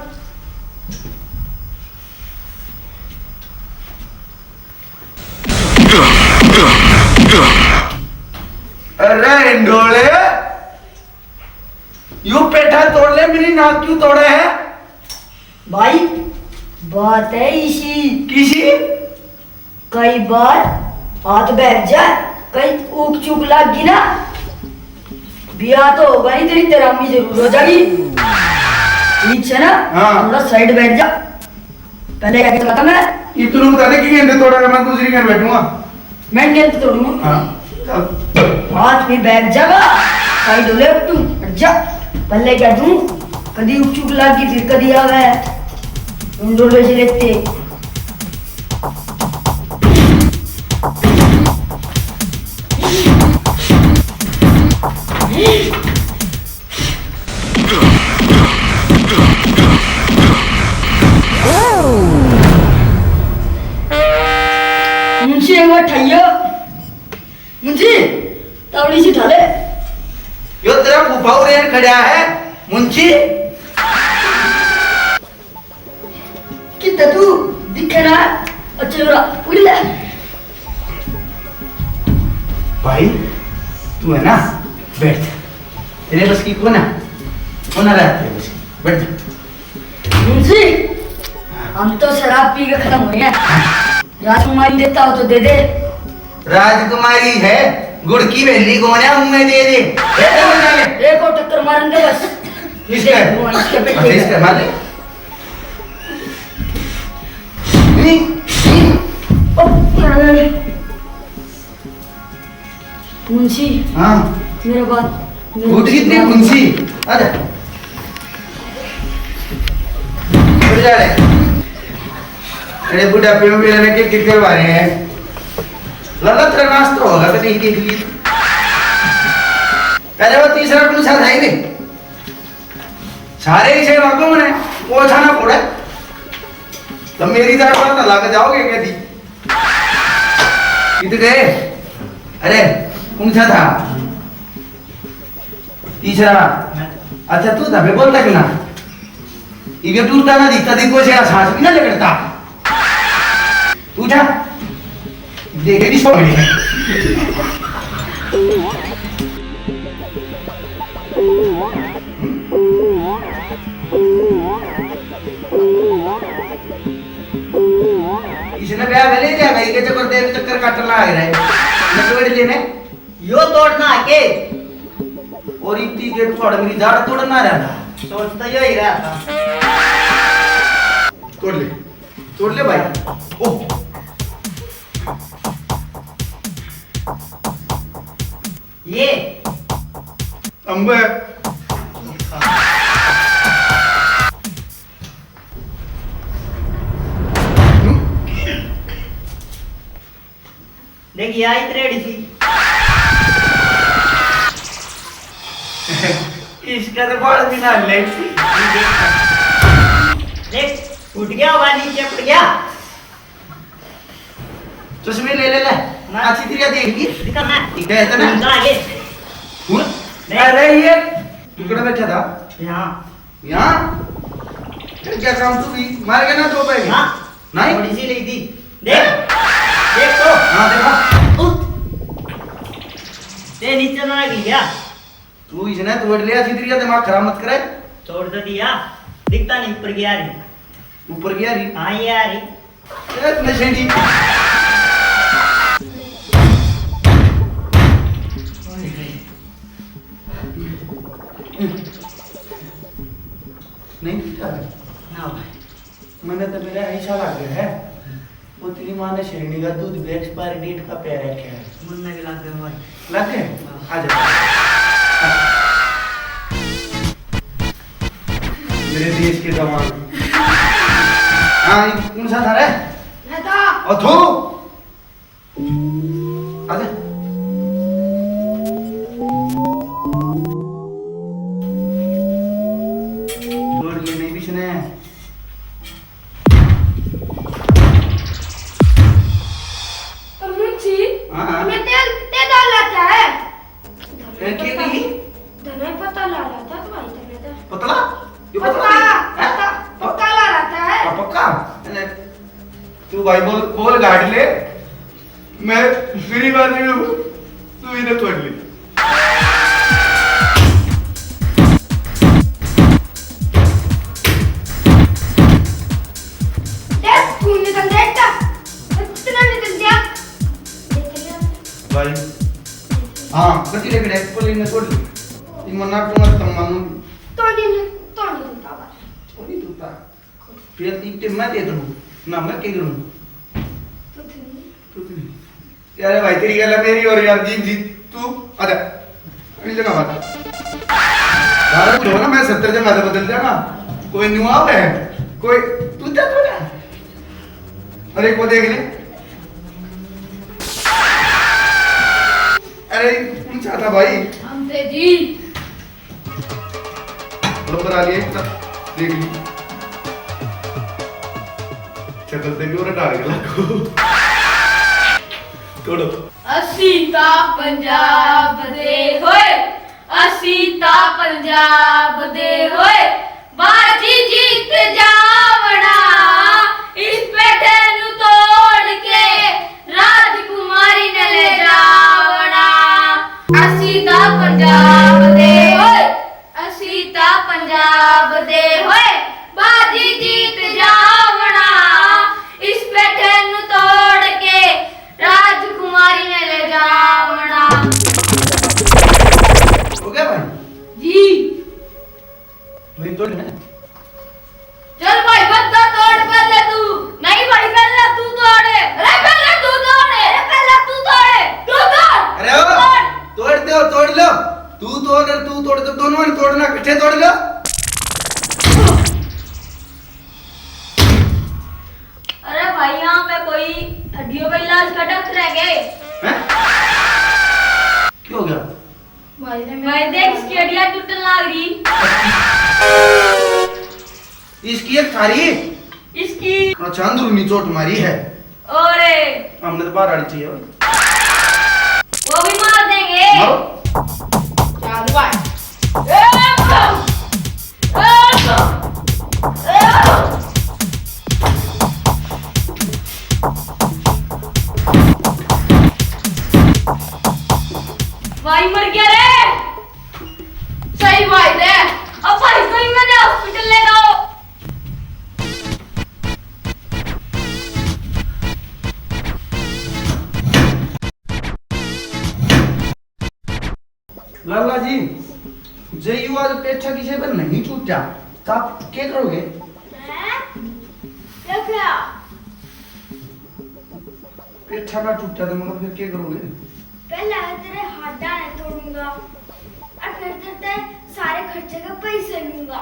अरे हिंडोले, यू पेठा तोड़ ले, मेरी नाक क्यों तोड़े है? भाई, बात है इसी। किसी? कई बार हाथ बैठ जा, कहीं ऊक चूक लाग गई ना, ब्याह तो होगा नहीं, तेरी तेरामी जरूर हो जाएगी। ठीक है ना? हाँ। थोड़ा साइड बैठ जा। पहले क्या कहता था मैं? इतनू बता दे कि गेंद तोड़ा, मैं दूसरी गेंद बैठूंगा। मैं गेंद तोड़ूंगा। हाँ, चल। हाथ में बैठ जागा, साइड हो ले अब तू, हट जा। पहले कह दूं, कदी उक चुक लागी, फिर कदी आवे। उन दोनों से लेते। मुंशी, एक बार ठाइयो। मुंशी, तावड़ी सी ठा ले। यो तेरा फूफा उरेन खड़ा है, मुंशी। कितना तू दिखे ना, अच्छे हो रहा, उड़ ले। भाई, तू है ना, बैठ। तेरे बस की कोना, कोना रहा तेरे बस की। बैठ जा। मुंशी, हम तो शराब पी के खत्म हो गए हैं। राजकुमारी देता हो तो दे दे। राजकुमारी है, गुड़ की वेली कौन है, मुंह में दे दे। दे दे, उठा ले। एक और टक्कर मारन दे बस। इसके? वो इसके पे अच्छा, इसके मार ले। नहीं, नहीं। ओ, मुंशी। हाँ। मेरा बात, मेरा फूट कितनी बात। फुंसी? अरे। उठ जा रे। अरे बुढ़ापे में भी रहने के कितने बारे हैं। लाला तेरा नाश तो होगा, तो नहीं देख ली। अरे वो तीसरा कौन सा था ही नहीं? सारे ही से लागो मने, वो अच्छा ना फोड़े। तो मेरी दाढ़ पर ना लग जाओगे कभी। कित गए? अरे, कौन सा था? तीसरा। अच्छा, तू था, मैं बोलता क्यों ना? इबे टूटता ना दिखता, देखो, जरा सांस भी ना लगता। तू जा। देखे भी सो गए। इसने ब्याह ले लिया भाई के चक्कर दे, चक्कर काटने लग रहा है। मैं तोड़ लेने। यो तोड़ना आके। और इतनी के पहाड़ मेरी दाढ़ तोड़ना रहा था। सोचता यो ही रहा था। तोड़ ले, तोड़ ले भाई। ओ। ये। अम्बे। देख, या ही त्रेड़ी सी। इसका तो बाल भी ना ले। देख, फूट गया होगा, नीचे पड़ गया। चश्मे ले ले, ले। ना। अच्छी तरह देख ली। दिखा ना। ठीक है, इतना। इतना आगे। हम्म? नहीं। अरे, ये टुकड़ा बैठा था। यहाँ। यहाँ? फिर क्या काम तू भी? मार के ना दो पैग। हाँ। नहीं? थोड़ी सी ली थी। देख। हैं? देख तो। हाँ, देखा। उठ। ते नीचे ना गिर गया। तू इसने तोड़ लिया, अच्छी तरह दिमाग खराब मत करे। तोड़ तो दिया, दिखता नहीं, ऊपर गया रे। ऊपर गया रे? हाँ, ये आ रही। ए, नशेड़ी। नहीं दिखता। ना भाई। मने तो मेरा ऐसा लग गया है, वो तेरी माँ ने शेरनी का दूध भी एक्सपायर डेट का पै रखा है। मन्ने भी लग गया भाई। लग गए? हाँ। आ जा। मेरे देश के जवान। हाँ, ये कौन सा था रे? मैं था। और थू? आजा। तोड़ ले नहीं बिछने। पर मुंशी, हाँ, हाँ। मैं तेल, तेल डाल लाता है। ए, के नहीं? धने पता ला रहा था भाई, धने तो। पतला? ये पतला पक्का, नहीं? हैं? पक्का, पक्का ला रहा था है। हाँ, पक्का? अरे, तू भाई बोल, बोल गाड़ ले। मैं गरीब आदमी हूँ, तू इधर तोड़ ले। सीधे खड़े, इसको लेने छोड़ दो। ये मना को मत तम मानो। तो नहीं, तो नहीं टूटा बस। तो नहीं टूटा। फिर इतने मैं दे दूँ, ना मैं क्या करूँ? तो नहीं। तू तो नहीं। यार भाई, तेरी गल है, मेरी और यार, जीत जीत। तू आजा, अगली जगह बात। यार, तू हो ना, मैं सत्तर जगह से बदल जाना। कोई न्यू आवे, कोई तू जा, तू जा। अरे, को देख ले। अरे, ऊंचा था भाई। हम थे जी। बराबर आ लिए, देख ली। शक्ल ते भी और डाल के लागो। तोड़ो। ਅਸੀਂ ਤਾਂ ਪੰਜਾਬ ਦੇ ਹੋਏ, ਅਸੀਂ ਤਾਂ ਪੰਜਾਬ ਦੇ ਹੋਏ, ਬਾਜੀ ਜਿੱਤ ਜਾਵਣਾ, ਇਸ ਪੇਠੇ ਨੂੰ ਤੋੜ ਕੇ ਰਾਜਕੁਮਾਰੀ ਨੇ ਲੈ ਜਾਵਣਾ। ਅਸੀਂ ਤਾਂ ਪੰਜਾਬ ਦੇ ਹੋਏ, ਅਸੀਂ ਤਾਂ ਪੰਜਾਬ ਦੇ ਹੋਏ, ਬਾਜੀ ਜਿੱਤ ਜਾਵਣਾ, ਇਸ ਪੇਠੇ ਨੂੰ ਤੋੜ ਕੇ ਰਾਜਕੁਮਾਰੀ ਨੇ ਲੈ ਜਾਵਣਾ। हो गया भाई? जी। भाई तोड़ ना। चल भाई, बद्दा तोड़ पहले तू। नहीं भाई, पहले तू तोड़। अरे पहले तू तोड़। अरे पहले तू तोड़। तू तोड़। अरे ओ, तोड़। तोड़ दो, तोड़ लो। तू तोड़ और तू तोड़, तो दोनों ने तोड़ना, इकट्ठे तोड़ लो। अरे भाई, यहाँ पे कोई हड्डियों का इलाज का डॉक्टर है क्या? हैं? क्या हो गया? भाई देख, इसकी हड्डियां टूटने लाग रही। इसकी एक थारी? इसकी। अच्छा, अंदरूनी चोट मारी है। और हमने तो बाहर वाली चाहिए भाई। वो भी मार देंगे। मारो। चल भाई। ए, ए, ए। भाई मर गया रे। सही भाई रे। अब भाई को ही मैंने हॉस्पिटल ले जाओ। लाला जी, जे यू आज पेठा किसी पर नहीं टूटा, तो आप क्या करोगे? हैं? क्या क्या? पेठा ना टूटा तो मतलब फिर क्या करोगे? पहले मैं तेरे हाथ डाने तोड़ूंगा और फिर तेरे ते सारे खर्चे के पैसे लूंगा।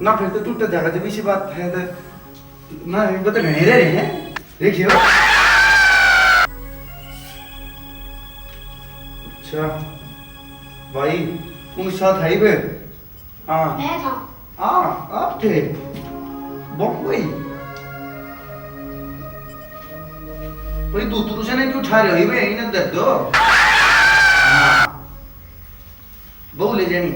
ना फिर तो टूटा जाएगा, जब इसी बात है तो ना, ये तो घने रह रहे हैं। देखियो। अच्छा भाई, कौन सा था इबे? हाँ। मैं था। हाँ, आप थे। बम्बई। भाई, दूतरू से नहीं क्यों उठा रहे हो इबे? इन्हें दे दो। हाँ। बहू ले जानी।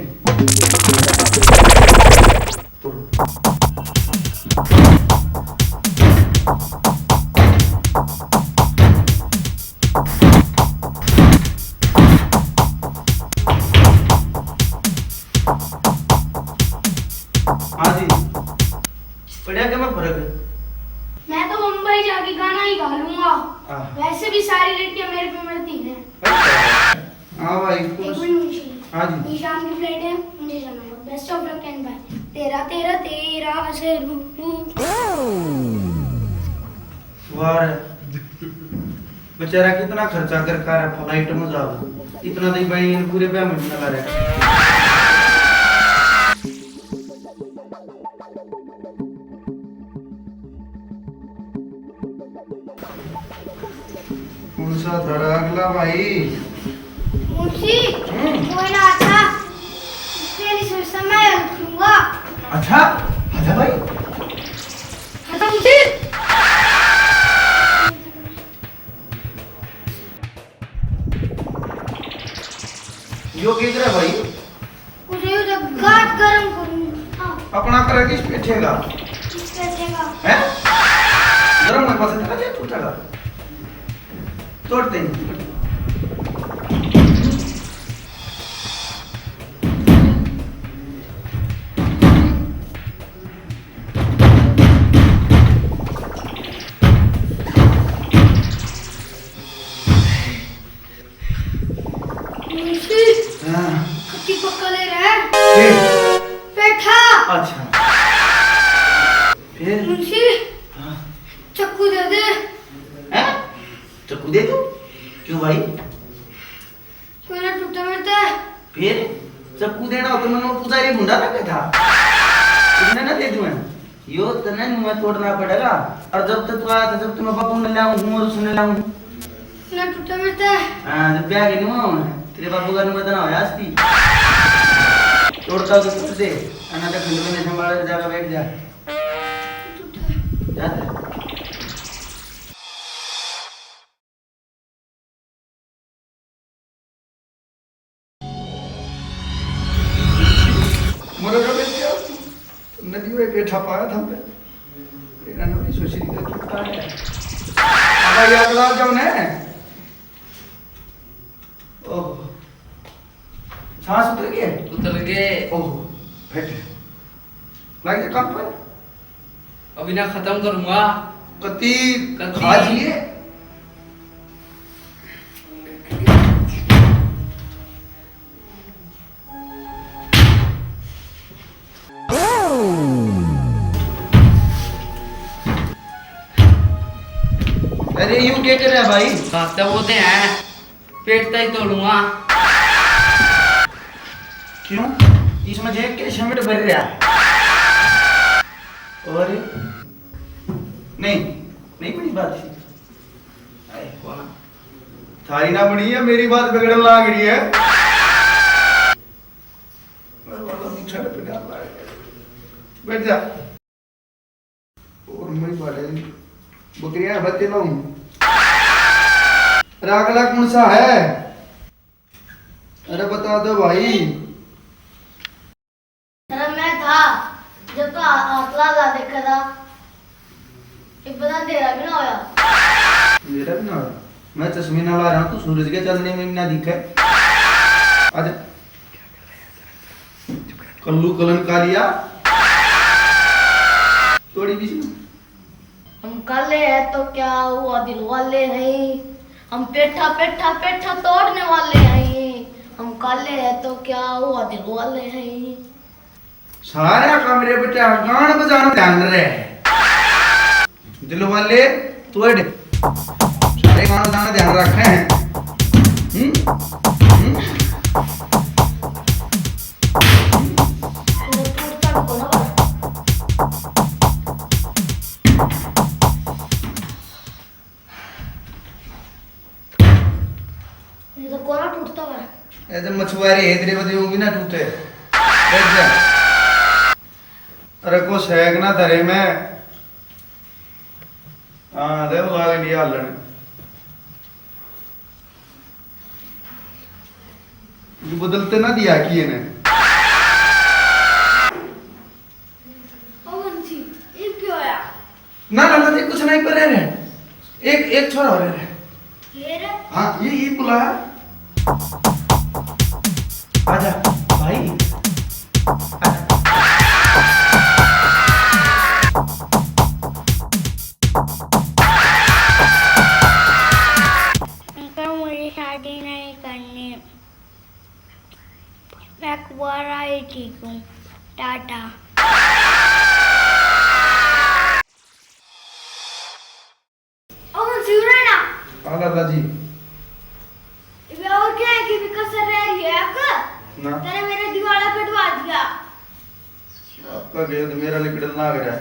हाँ जी, पड़ा के मैं फर्क? मैं तो मुंबई जाके गाना ही गा लूंगा। हाँ। वैसे भी सारी लड़कियां मेरे पे मरती हैं। अच्छा। हाँ भाई, एक कुछ मिनट मुंशी। हाँ जी। ये शाम की फ्लाइट है, मुझे जाना होगा। Best of luck and bye। तेरा, तेरा, तेरा असलू। वाह रे। बेचारा कितना खर्चा कर कर फ्लाइट में जाओ, इतना तो भाई इन पूरे ब्याह में भी ना ला रहे। कौन सा था अगला भाई? मुंशी, हम्म। कोई ना, अच्छा, तेरी समस्या मैं हल करूंगा। अच्छा, आजा भाई। खत्म जी। यो के करे भाई? कुछ यो तो गात गरम करूंगा। हाँ। अपना करे किस पे ठेगा? किस पे ठेगा? हैं? गरम में पसंद आ गया टूटेगा। तोड़ते हैं। अच्छा। फिर? मुंशी, हाँ। चक्कू दे दे। हैं? चक्कू दे दूं? क्यों भाई? क्यों ना टूटे मेरे ते? फिर चक्कू देना हो तो मैं वो पुजारी भुंडा ना था। इतना ना दे दूं मैं। यो तने मुंह में तोड़ना पड़ेगा। और जब तक तू आया था, जब तक मैं बापू ने लाऊं हूं और उसने लाऊं हूं। ना टूटे मेरे ते। हाँ, जब ब्याह के नहीं हुआ हूं, तेरे बापू का नंबर तो ना होया आस्ती। तोड़ता हो तो तोड़ दे, आना तो खंड में संभाल के जाकर बैठ जा। टूटे। जा तेरे। मरोगा बेटे, नदी में बैठा पाया था मैं। तेरा नवी सुशील का कितना है? अब ये अगला जो ने। ओह। सांस उतर गए? उतर गए। ओह, बैठे। लग जा काम पर। अभी ना खत्म करूंगा। कती कती? खा लिए। अरे, यूं क्या कर रहा है भाई? खाते वो तो हैं, पेट तक ही तोड़ूंगा। क्यों? इसमें देख के सिमेंट भर रहा है। और नहीं, नहीं बनी बात थी। आए, कौन? थारी ना बनी है, मेरी बात बिगड़न लाग रही है। अरे वाला पीछे पे डाल रहा है। बैठ जा। और मैं बारे बकरियां बत्ती लाऊं। अरे अगला कौन सा है? अरे बता दो भाई। अरे मैं था, जब तो आ-, आसला ला देखा था, ये पता अंधेरा भी ना होया। अंधेरा भी ना होया? मैं चश्मे ना ला रहा हूँ, तू सूरज के चांदने में भी ना दिखे। आजा। कल्लू कलन कालिया। थोड़ी बीच में। हम काले हैं तो क्या हुआ, दिल वाले हैं। हम पेठा, पेठा, पेठा तोड़ने वाले हैं। हम काले हैं तो क्या हुआ, दिल वाले हैं। सारा कमरे बेटा गान बजाना ध्यान रहे। दिल वाले तोड़। सारे गान बजाना ध्यान रखे हैं। हम्म? हम्म? ये तो कोना टूटता है। ये तो मछुआरे हैं, तेरे बदे यूं भी ना टूटे। बैठ जा। अरे को सैक ना धरे मैं। हाँ, दे बुला के लिया हलन। ये बदलते ना दिया कि इन्हें। ओ मुंशी, ये क्यों होया? ना लाला जी, कुछ नहीं, पर रह रहे। एक, एक छोरा और रह रहे। ये रे? हाँ, ये, ये बुलाया। आजा भाई, आजा। अंकल, मुझे शादी नहीं करनी। मैं कुंवारा ही ठीक हूँ। टाटा। ओ मुंशी, उरे ना। हाँ लाला जी। इबे और क्या है कि भी कसर रह रही है एक? ना। तेरे मेरे दिवाला कटवा दिया। आपका गया तो मेरा लिकड़न लाग रहा है।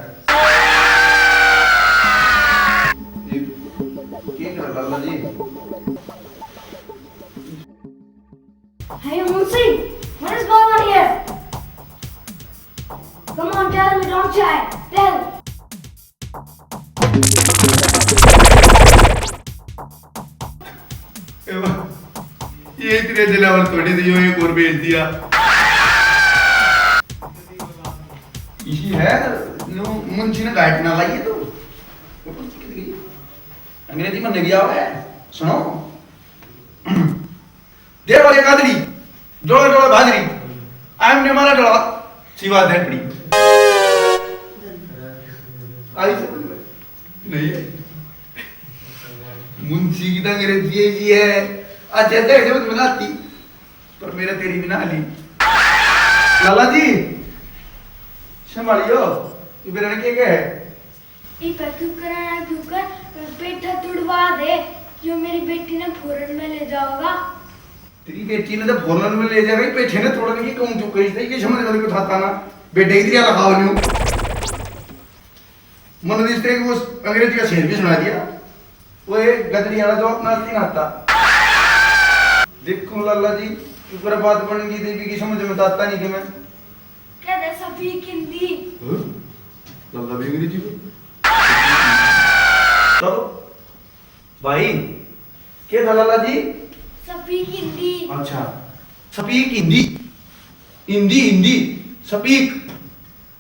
ये क्या कर रहा लाला जी? Hey, Munshi, what is going on here? Come on, tell me, don't shy. Tell. ये इतने जलावन थोड़ी सी, यो एक और भेज दिया। यही है, नु मुंशी ने गाइड ना लाई है तो। अंग्रेजी में नवी आवे है, सुनो। देर वाले कादरी, डोला डोला भाजरी, आम ने मारा डोला, सिवा धरपड़ी। आई समझ में? नहीं आई। मुंशी की तो अंग्रेजी है जी है। अच्छा, देख समझ में ना आती, पर मेरा तेरी भी ना ली। लाला जी, संभालियो, ये बेरा ने के के है? ई पे क्यों कराना, क्यों कर, पेठा तुड़वा दे, यो मेरी बेटी ने फौरन में ले जाओगा। तेरी बेटी ने तो फौरन में ले जाएगा, ये पेठे ने तोड़ने की कौन चुप करी थी, ये समझ में कुछ आता ना। बेटे इधर लगाओ न्यू। मन इस तरह की वो अंग्रेजी का शेर भी सुना दिया। वो एक गदड़ी वाला जो अपना नहीं आता। देखो लाला जी, ऊपर बात बन गई, देवी की समझ में तो आता नहीं कि मैं। कह दे सफीक हिंदी। हाँ? लाला भी अंग्रेजी में। चलो भाई, क्या था लाला जी? सफीक हिंदी। अच्छा, सफीक हिंदी। हिंदी, हिंदी, सफीक।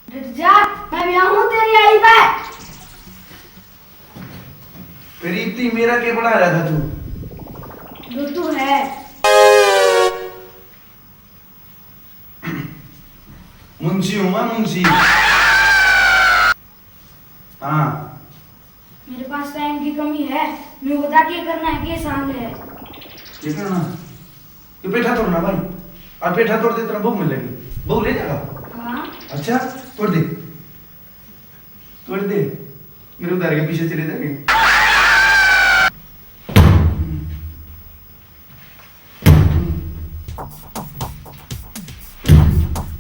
डट जा, मैं भी आऊं तेरी आई पे। गरीब थी, मेरा के बना रहा था तू? जो तू है। मुंशी हूँ मैं, मुंशी। हाँ। मेरे पास टाइम की कमी है, मैं बता के करना है, के साल है। ये करना? ये पेठा तोड़ना भाई, और पेठा तोड़ दे, तेरा बहू मिलेगी, बहू ले जाएगा। हाँ। अच्छा, तोड़ दे, तोड़ दे, मेरे उधार के पीछे चले जाएंगे।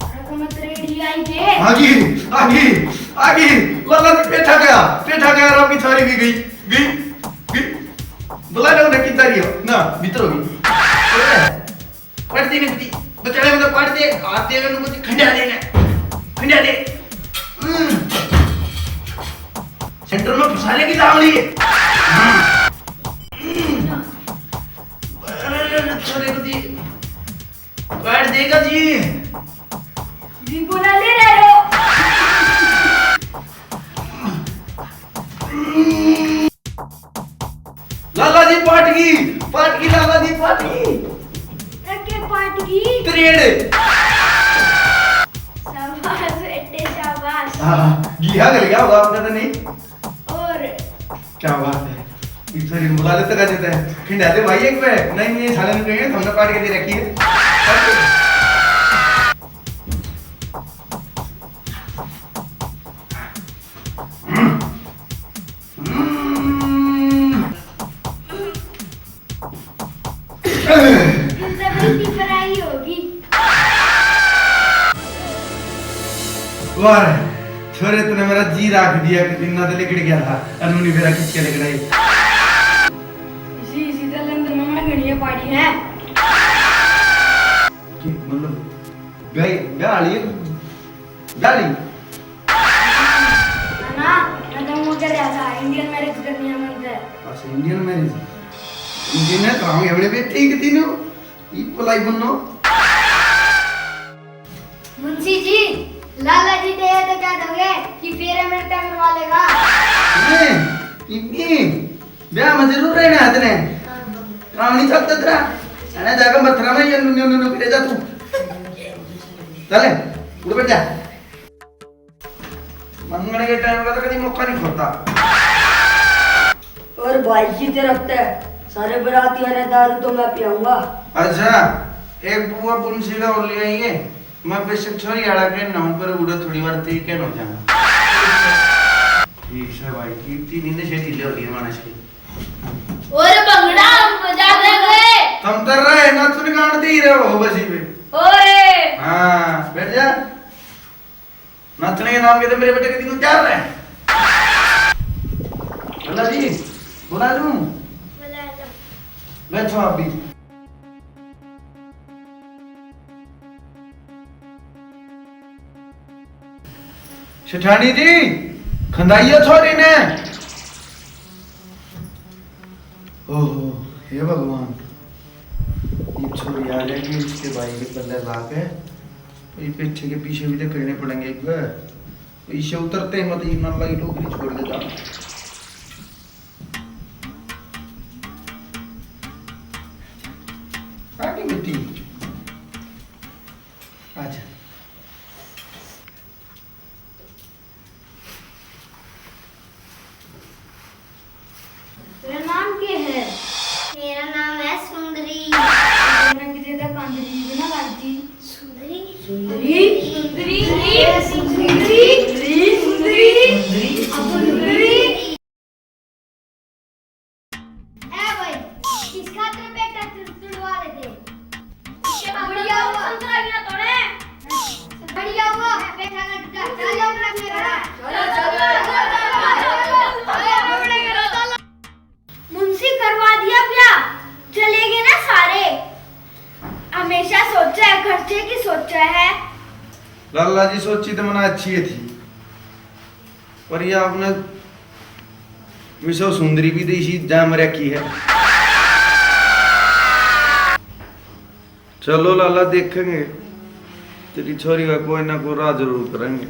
अरे तो मैं तेरे लिए आई के। आगी, आगी, आगी। लाला जी, पेठा गया, पेठा गया, राम की छारी भी गई, गई, गई। बुला लो ना, कितना रही हो? ना, भीतर होगी। पढ़ दे, निकती। बचाने में तो पढ़ दे, हाथ दे, मैंने कुछ खंडा देना। खंडा दे। हम्म। सेंटर में फंसाने की दावड़ी है। हम्म। अरे, अरे, अरे, छोरे को दी। बैठ देगा जी। जी, बोला ले रहे हो। लाला जी पाटगी, पाटगी लाला जी पाटगी। रखे पाटगी। त्रेड़। शाबाश बेटे, शाबाश। हाँ, गिया गल गया होगा आपका तो नहीं? और क्या बात है? इस बार बुला लेते, कर देते हैं। खिंडा दे भाई एक पे। नहीं, नहीं, साले ने कही है, हमने पार्टी के दे रखी है। इनसे गलती पर आई होगी। वाह रे, छोरे, तूने मेरा जी राख दिया कि दिन ना तो लिकड़ गया था, अनूनी बेरा खींच के लिकड़ाई। इसी, इसी तो लंदन में मैंने घणिया पाड़ी है। कि मतलब, ब्याह, ब्याह वाली है? ब्याह वाली? ना, ना, मैं तो वो कर रहा था, इंडियन मैरिज करनी है मन से। अच्छा, इंडियन मैरिज? इंडियन में कराओगे, बड़े बेटे ही कितने हो? ये बुलाई बनो। मुंशी जी, लाला जी तो ये तो कह दोगे कि फेरे मिलते करवा लेगा। नहीं, इतनी ब्याह में जरूर रहना है तने। काम नहीं चलता तेरा। अरे जाकर मथुरा में ये नुन्नू नुन्नू फिरे जा तू। चले, उठ बैठ जा। मंगने के टाइम का तो कभी मौका नहीं खोता। और भाई की तरफ से सारे बराती आ रहे, दारू तो मैं पियाऊंगा। अच्छा, एक बुआ पुंसी का और ले आइए। मैं बेशक छोरी आला के नाम पर उड़ा थोड़ी बार ते कहन हो जाना। ठीक से भाई, कीमती नींद से ढीले हो गए मानस के। और भंगड़ा, हम बजा देंगे। तुम तर रहे, नाचन गान दे ही रहे हो बसी पे। ओरे। हाँ, बैठ जा। नाचने के नाम के तो मेरे बेटे के दिन तैयार रहे। भला जी, बुला लूं? बुला लो। बैठो आप भी। सेठानी जी, खंदाइयो छोरी ने। ओहो, हे भगवान, ये छोरी आ जाएगी, इसके भाई के पल्ले ला के, ये पीछे के पीछे भी तो करने पड़ेंगे एक बार। इसे उतरते ही मत, ये नल्ला ही डोकरी छोड़ देता। आगे बेटी, आजा। तेरा नाम के है? मेरा नाम है सुंदरी। तेरा की जगह कांदरी बना लागी। सुंदरी? सुंदरी? सुंदरी? सुंदरी? लाला जी, सोची तो मना अच्छी ही थी, पर ये आपने मिसो सुंदरी भी दी सी जाम रखी है। चलो लाला, देखेंगे, तेरी छोरी का कोई ना कोई राह जरूर करेंगे।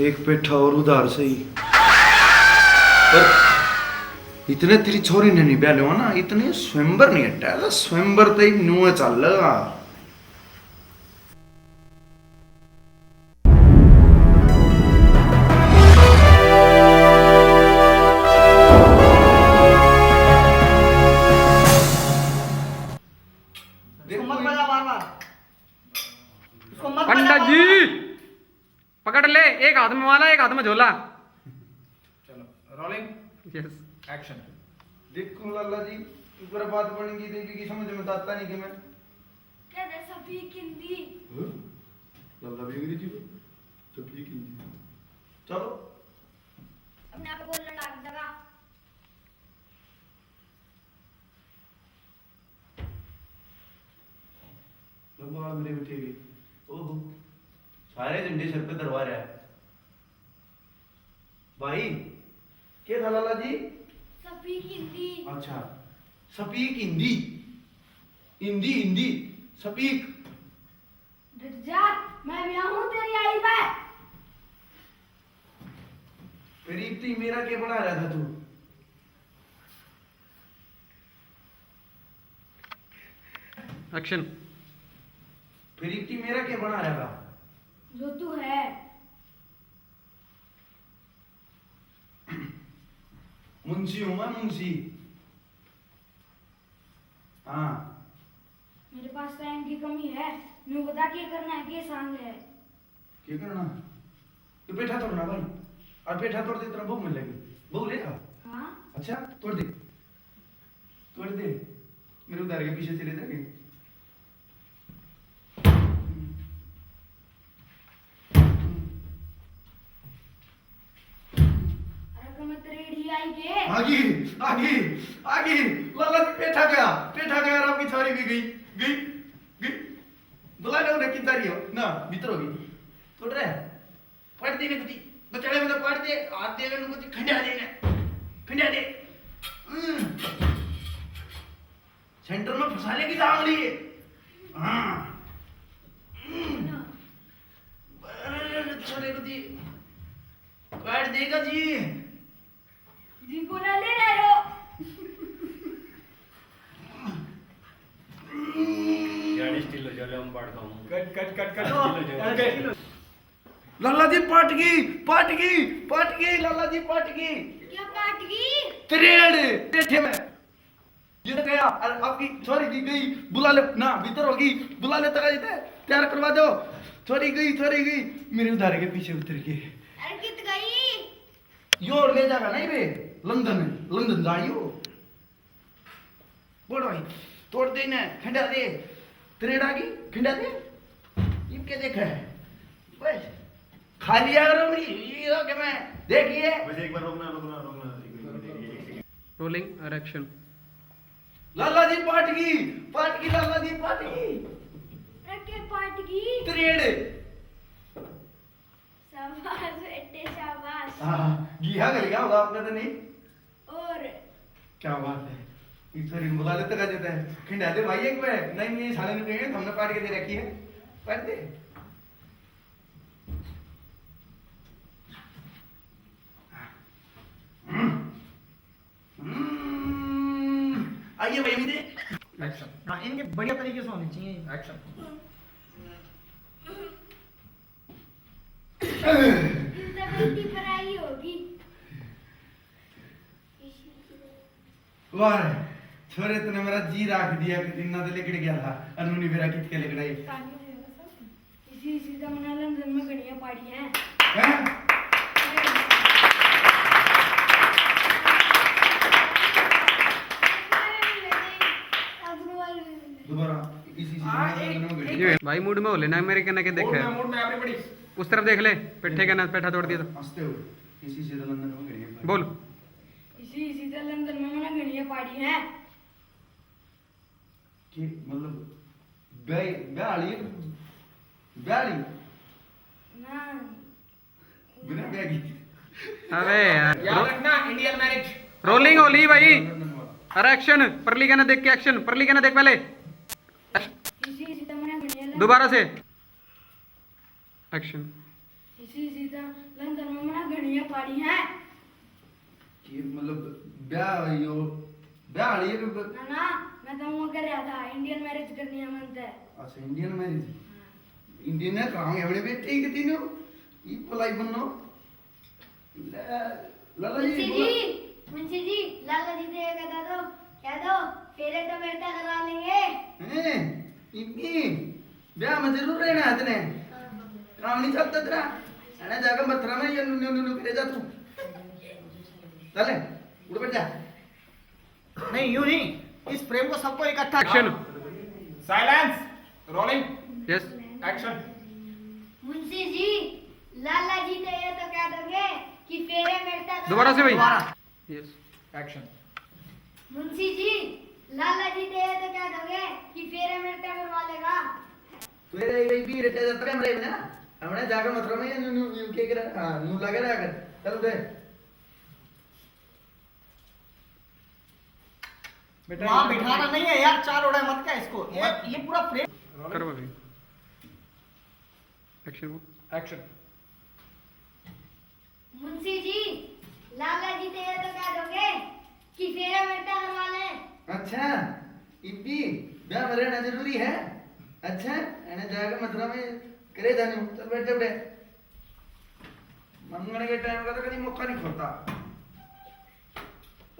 एक पेठा और उधार सही। पर इतने तेरी छोरी ने नहीं ब्याह लेवा ना, इतने स्वयंवर नहीं हटा, तो स्वयंवर तो ही न्यू चलेगा। इसको मत बजा बार बार। इसको मत बजा पंडित बार जी, बार। पकड़ ले, एक हाथ में माला, एक हाथ में झोला। चलो, रोलिंग। यस। एक्शन। देखो लाला जी, ऊपर बात बन गई, देवी की समझ में तो आता नहीं कि मैं। कह दे सफीक हिंदी। हाँ? लाला भी अंग्रेजी में, सफीक हिंदी। चलो। अपने आप बोलने लग जाएगा। लंबा मेरे बेटे भी। ओहो, सारे झंडे सर पे दरवा रहा है। भाई, के था लाला जी? सफीक हिंदी। अच्छा, सफीक हिंदी। हिंदी, हिंदी, सफीक। डट जा, मैं ब्याह हूँ तेरी आई पे। फिर इतनी मेरा के बना रहा था तू? एक्शन। फिर इतनी मेरा के बना रहा था? जो तू है। मुंशी हूँ मैं, मुंशी। हाँ। मेरे पास टाइम की कमी है, न्यू बता के करना है, के सांग है? के करना? तो पेठा तोड़ना भाई, और पेठा तोड़ दे, तेरा बहू मिल लेगी। बहू लेगा? हाँ। अच्छा, तोड़ दे, तोड़ दे। मेरे उधार के पीछे चले जाके। अरे, कमत रेडी आई के? आगी, आगी, आगी। लाला जी, पेठा गया, पेठा गया, और आपकी छोरी भी गई, गई, गई। बुला लो उन्हें, कितना रही हो ना, भीतर होगी। तोड़ रहे। पट दे ने कुछ, बचाड़े में तो पट दे, हाथ दे ने कुछ, खंडा दे ने, खंडा दे। हम्म। सेंटर में फंसा लेगी जावड़ी। हाँ। हम्म। अरे, छोरे को दी। काट देगा जी। जी को ना ले रहे हो। यार, स्टिल हो जाओ, हम पाड़ खाऊं। Cut, cut, cut, cut. Still हो जाओ। ओके। लाला जी, पाट गई, पाट गई, पाट गई, लाला जी, पाट गई। क्या पाट गई? त्रेड़, पेठे में। ये तो गया, और आपकी छोरी भी गई, बुला ले ना, भीतर होगी, बुला ले, तका जीते, तैयार करवा दो। छोरी गई, छोरी गई, मेरे उधारे के पीछे उतर गई। अरे कित गई? यो ले जागा नहीं बे, लंदन, लंदन जाइयो। बोल भाई, तोड़ दे ने, खंडा दे, त्रेड़ा की, खंडा दे, इनके देखा है, बस, खा लिया करो मेरी, ये हो कि मैं, देखिए। बस एक बार रोकना, रोकना, रोकना, एक मिनट, एक मिनट, एक मिनट। रोलिंग और एक्शन। लाला जी पाट गई, पाट गई, लाला जी पाट गई। रखे पाट गई। त्रेड़। शाबाश बेटे, शाबाश। हाँ, गिया कर गया होगा आपने तो नहीं? और? क्या बात है। इस बार बुला लेते का देता है। खंडा दे भाई एक बार। नहीं, नहीं, साले ने कहे, हमने पाट के दे रखी है। पाट दे। हम्म। आइए भाई, अभी दे। एक्शन। हाँ, इनके बढ़िया तरीके से होने चाहिए। एक्शन। इनसे गलती पर आई होगी। वाह रे, छोरे तने मेरा जी राख दिया कि दिन ना तो लिकड़ गया था, अनूनी बेरा कित के लिकड़ाई। इसी, इसी जमाना लंदन में घड़ियां पाड़ी हैं। हैं? दोबारा, इसी, इसी जमाना लंदन में घड़ियां। भाई, मूड में हो लेना, मेरे कने के देखे। मूड में, मूड में, everybody। उस तरफ देख ले, पेठे के ना, पेठा तोड़ दिया तो। हंसते हुए, इसी, इसी लंदन में घड़ियां पाड़ी। बोल। इसी, इसी तो लंदन में मना घड़ियां पाड़ी हैं। कि मतलब, ब्याह, ब्याह वाली है। ब्याह नहीं। ना। बिना ब्याह की। अबे यार, याद रखना, इंडियन मैरिज। रोलिंग हो ली भाई। अरे एक्शन, परली कहना देख के एक्शन, परली कहना देख पहले। इसी, इसी तमन्ना घणिया लंदन दोबारा से। एक्शन। इसी, इसी तमन्ना घणिया पाड़ी है। कि मतलब ब्याह यो, ब्याह वाली है कि ब- ना, ना, मैं तो वो कर रहा था, इंडियन मैरिज करनी है मन ते। अच्छा, इंडियन मैरिज। हाँ। इंडियन है, कहाँ गए बड़े बेटे के तीनों? ये भलाई बनो। ले, लाला जी, मुंशी बोला। जी, मुंशी जी, लाला जी से ये कह दो, कह दो, फेरे तो मेरे तक करवा लेंगे। हैं? इतनी? ब्याह में जरूर रहना है तने। काम नहीं चलता तेरा। अरे जाकर मथुरा में ये नुनु नुनु करे जा तू। चले, उड़ बैठ जा। नहीं, यूं नहीं, इस फ्रेम को सबको इकट्ठा action. Silence, rolling. Yes. Action. Munshi ji, Lala ji तो ये तो कह दोगे कि फेरे मेरे तक दोबारा से भाई। दोबारा। यस। एक्शन। मुंशी जी, लाला जी तो ये तो कह दोगे कि फेरे मेरे तक करवा लेगा। तेरे ये भी रहते जाते हैं हमरे ना। हमने जाकर मथुरा में ये न्यू, न्यू, न्यू के करा, हाँ, न्यू लगे रहा कर। चल उठे। बेटा, वहाँ ये बिठाना नहीं है यार, चार ओढ़ा मत क्या इसको? ये, ये पूरा फ्रेम। करो अभी। एक्शन। एक्शन। मुंशी जी, लाला जी तो ये तो कह दोगे कि फेरा मेरे तक करवा लें। अच्छा, इब्बी, ब्याह में रहना जरूरी है। अच्छा, एने जाकर मथुरा में करे जाने, चल बैठे उठे। मंगने के टाइम का तो कभी मौका नहीं खोता।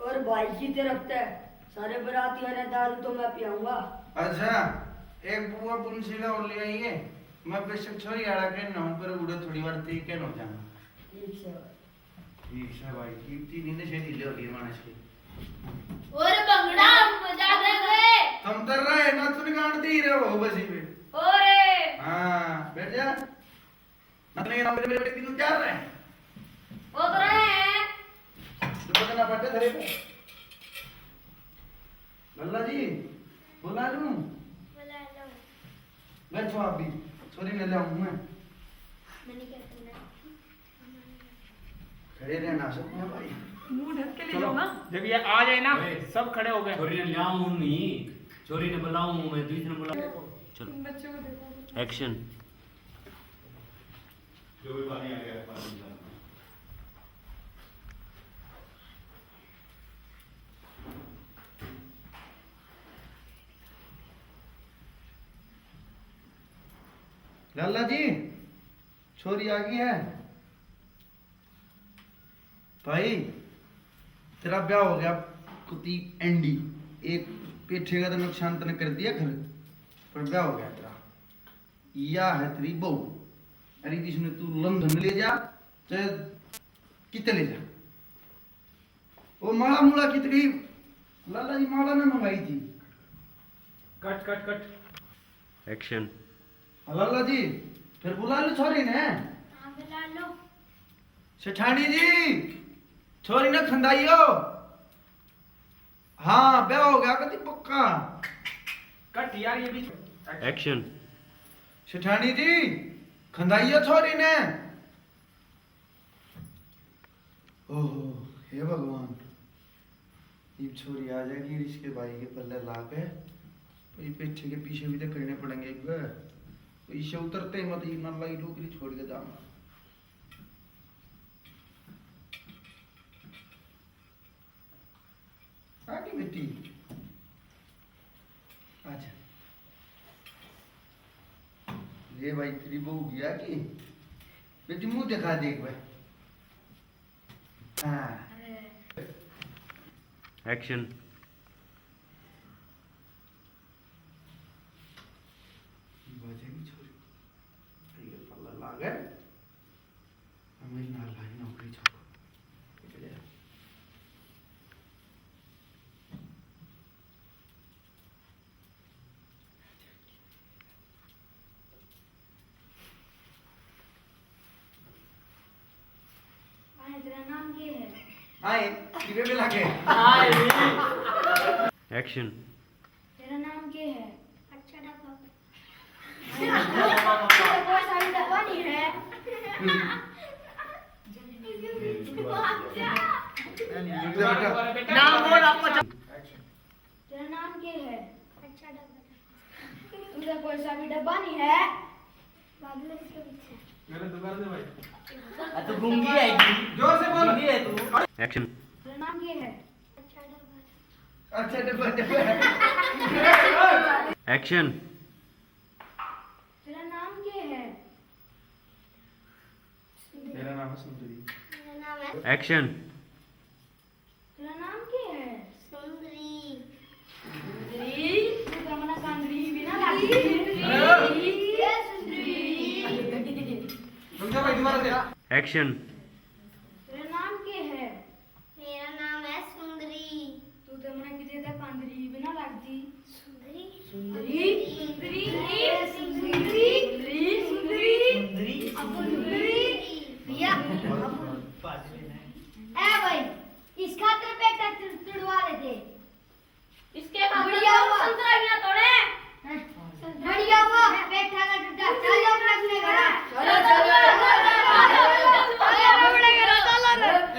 और भाई की तरफ से सारे बरातियों ने दारू तो मैं पियाऊंगा। अच्छा, एक बुआ पुंसी का और ले आई है। मैं बेशक छोरी आड़ा के ना हूं, पर उड़े थोड़ी बार ती के हो जाना। ठीक से भाई। ठीक से भाई, कीमती नहीं नशे ढीले हो गए मानस के। और भंगड़ा मजा दे गए। तुम तर रहे ना, तुम गांड दे ही रहे हो बसी पे। और हाँ, बैठ जा। अपने नाम पे मेरे बेटे तीनों क्या रहे हैं? वो तो रहे हैं। जो पता ना पड़ते धरे पे। लल्ला जी, बुला लूं? बुला लो। बैठो आप भी, छोरी ने ले आऊं मैं। मैंने क्या करना है? खड़े रहना सब है भाई। मुंह ढक के ले चलो, जाओ ना। जब ये आ जाए ना, अरे, सब खड़े हो गए। छोरी ने ले आऊं नहीं, छोरी ने बुलाऊं मैं, दूसरे ने बुला। चलो। इन बच्चों को देखो। एक्शन। लाला जी, छोरी आ गई है। भाई, तेरा ब्याह हो गया कुत्ती एंडी। एक पेठे का तो नुकसान तने कर दिया घर, पर ब्याह हो गया तेरा। या है तेरी बहू। अरे इसने तू लंदन ले जा, चाहे कितने ले जा। वो माला मुला की तकलीफ, लाला जी माला ना मंगाई थी। Cut, cut, cut. एक्शन। हाँ, लाला जी, फिर बुला लो छोरी ने। हाँ, बुला लो। सेठानी जी, छोरी ने खंदाइयो। हाँ, ब्याह हो गया कती पक्का। कट यार, ये भी। एक्शन। सेठानी जी, खंदाइयो छोरी ने। ओहो, हे भगवान, इब छोरी आ जाएगी, इसके भाई के पल्ले ला के, तो ये पीछे के पीछे भी तो करने पड़ेंगे इब। तो इसे उतरते ही मत, ये ना लाई डोकरी छोड़ के जाऊंगा। आ गई बेटी, आजा। ले भाई, तेरी बहू भी आ गई। बेटी, मुंह दिखा दे एक बार। हाँ। एक्शन। बाजेगी छोरी। ये पल्ला लागे। हमें ना लाई नौकरी छोड़। चले जा। आए, तेरा नाम के है? आए, किबे पे लागे? आए। एक्शन। तेरा नाम के है? अच्छा डब्बा। अच्छा डब्बा। नाम बोल आपका। Action। तेरा नाम क्या है? अच्छा डब्बा। तेरा कोई सा भी डब्बा नहीं है। बादल इसके पीछे। मेरे दोबारा दे भाई। आ, तो गूंगी है तू। जोर से बोल। गूंगी है तू। Action। तेरा नाम क्या है? अच्छा डब्बा। अच्छा डब्बा, डब्बा। Action। तेरा नाम क्या है? मेरा नाम है सुंदरी। मेरा नाम है Action। तेरा नाम क्या है? सुंदरी। सुंदरी? तू तो मना कांदरी भी ना लगती। सुंदरी। ए, सुंदरी। रुक जा भाई, दोबारा से। Action। तेरा नाम क्या है? मेरा नाम है सुंदरी। तू तो मना किसी का कांदरी भी ना लगती। सुंदरी। सुंदरी। सुंदरी। सुंदरी। सुंदरी। सुंदरी। सुंदरी। अब सुंदरी। भैया। ए भाई, इस खातर पेटा तुड़-, तुड़वा रहे थे। इसके खातर बढ़िया तो हुआ। संतरा भी ना तोड़े। बढ़िया हुआ, पेटा ना टूटा। चल जाओ अपने, अपने घर। चलो, चलो।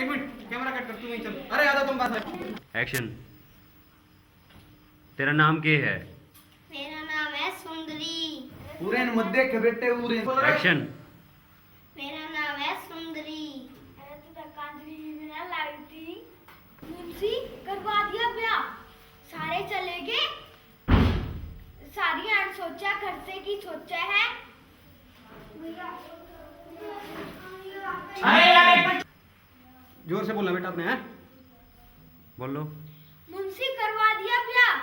एक मिनट, कैमरा कट कर, तू वहीं चल। अरे, आ जाओ तुम पास। Action। तेरा नाम के है? मेरा नाम है सुंदरी। उरेन मत देख बेटे, उरेन। Action। मेरा नाम है सुंदरी। अरे, तू तो कांदरी भी ना लगती। मुंशी, करवा दिया ब्याह। सारे चले गए। सारी आन सोचा, खर्चे की सोचा है। जोर से बोलना बेटा आपने, हैं? बोलो। मुंशी, करवा दिया ब्याह,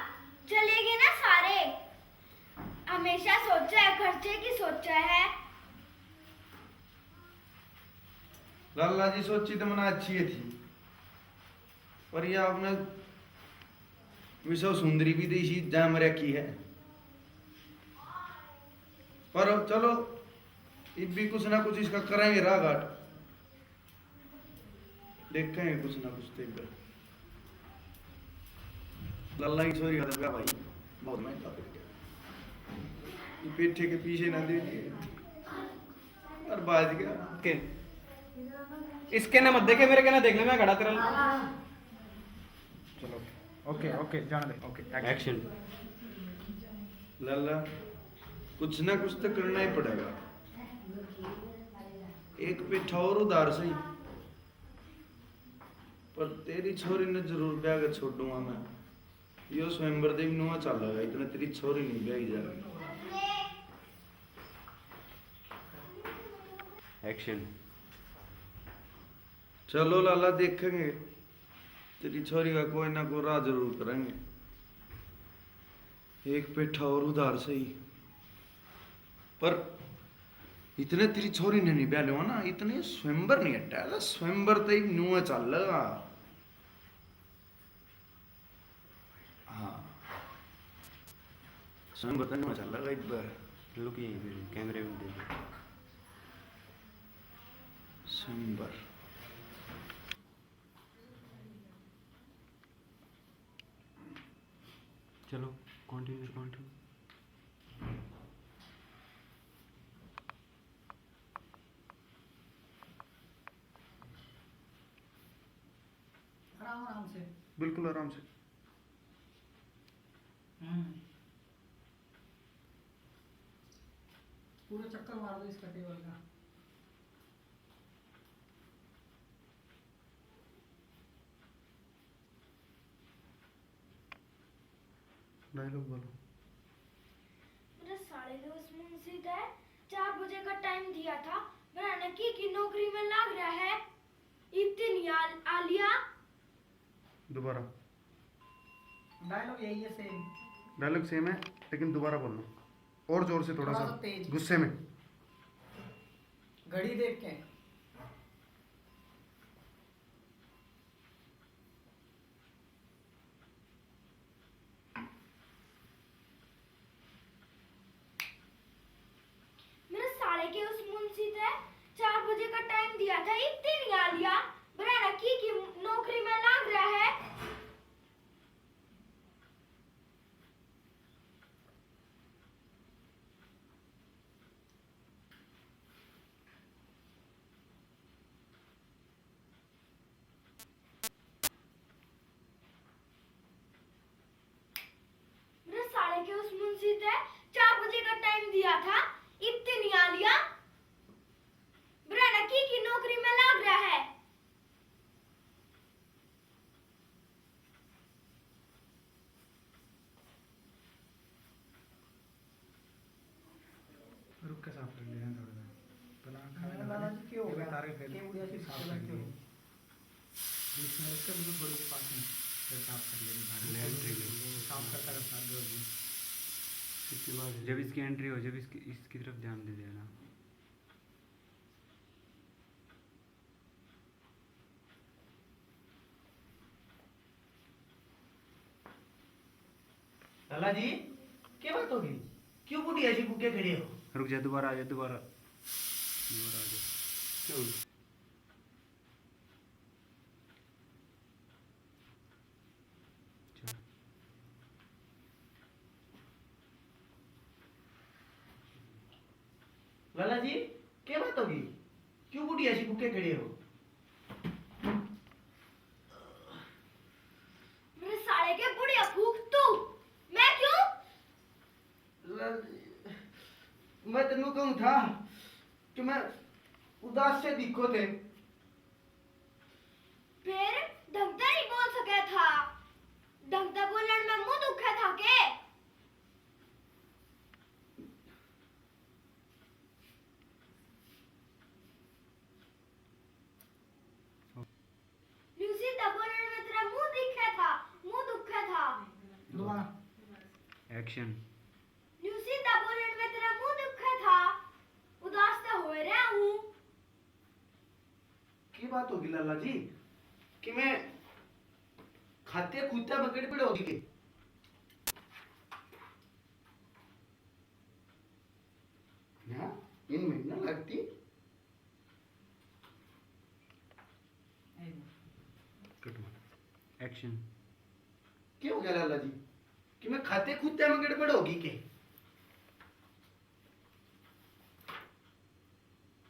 चले गए ना सारे। हमेशा सोचा है, खर्चे की सोचा है। लाला जी, सोची तो मना अच्छी ही थी, पर ये आपने विश्व सुंदरी भी दी सी, जाम रखी है। पर चलो, इब भी कुछ ना कुछ इसका करेंगे राह घाट। देखेंगे कुछ ना कुछ तो इधर। लाला की छोरी का तो ब्याह भाई बहुत महंगा पड़ गया। ये पेठे के पीछे ना दे दिए। और बाज गया। के? इसके ना मत देखे, मेरे के ना देखना, मैं खड़ा तेरा। चलो, OK, OK, जान दे। OK, action। Action। लाला, कुछ ना कुछ तो करना ही पड़ेगा। एक पेठा और उधार सही, पर तेरी छोरी ने जरूर ब्याह के छोड़ूंगा मैं। यो स्वयंवर देव नुआ चालेगा, इतने तेरी छोरी नहीं ब्याही जाएगी। Action। चलो लाला, देखेंगे, तेरी छोरी का कोई ना कोई राह जरूर करेंगे। एक पेठा और उधार सही, पर इतने तेरी छोरी ने नहीं ब्याह लेवा ना, इतने स्वयंवर नहीं हटा था, स्वयंवर तो ही नुआ चालेगा। हाँ, स्वयंवर तो नुआ चालेगा इधर। लुक यहीं पे, कैमरे में देखो। स्वयंवर। चलो, continue, continue। आराम, आराम से। बिल्कुल आराम से। हम्म। पूरा चक्कर मार दो इसका टेबल का। Dialogue बोलो। मेरे साले ने उस मुंशी ने चार बजे का टाइम दिया था, बनाने की, की नौकरी में लाग रहा है, इतनी आल-, आलिया। दोबारा। Dialogue यही है, same। Dialogue same है, लेकिन दोबारा बोलना और जोर से, थोड़ा थोड़ा सा सा तेज। गुस्से में। घड़ी देख के। मेरे साले के उस मुंशी ने चार बजे का टाइम दिया था, इतने नहीं आ लिया। बराना की की नौकरी में लाग रहा है। फिर साफ कर लेंगे। बीस मिनट तक मुझे थोड़ी पास में फिर साफ कर लेंगे। लैंड ट्रिल। साफ करता रहता है जो भी। जब इसकी एंट्री हो, जब इसकी, इसकी तरफ ध्यान दे देना। लाला जी, क्या बात होगी? क्यों बुढ़िया जी भूखे खड़े हो? रुक जा, दोबारा आ जा, दोबारा, दोबारा आ जा। क्यों? चल। लाला जी, क्या बात होगी? क्यों बुढ़िया जी भूखे खड़े हो? मेरे साले के बुढ़िया फूक तू, मैं क्यों? लाला जी, मैं तेनू कहूं था कि मैं उदास से दिखो थे। फिर ढंग तै नहीं बोल सके था, ढंग तै बोलण में मुंह दुखे था के? न्यू सीधा बोलण में तेरा मुंह दिखे था, मुंह दुखे था। दोबारा। एक्शन। न्यू सीधा बोलण में तेरा मुंह दुखे था, उदास तो हो रहा हूँ। की बात होगी लाला जी कि मैं खाते खूते में गड़बड़ होगी के? ना, इनमें ना लगती। कट मार। एक्शन। क्या हो गया लाला जी कि मैं खाते खूते में गड़बड़ होगी के?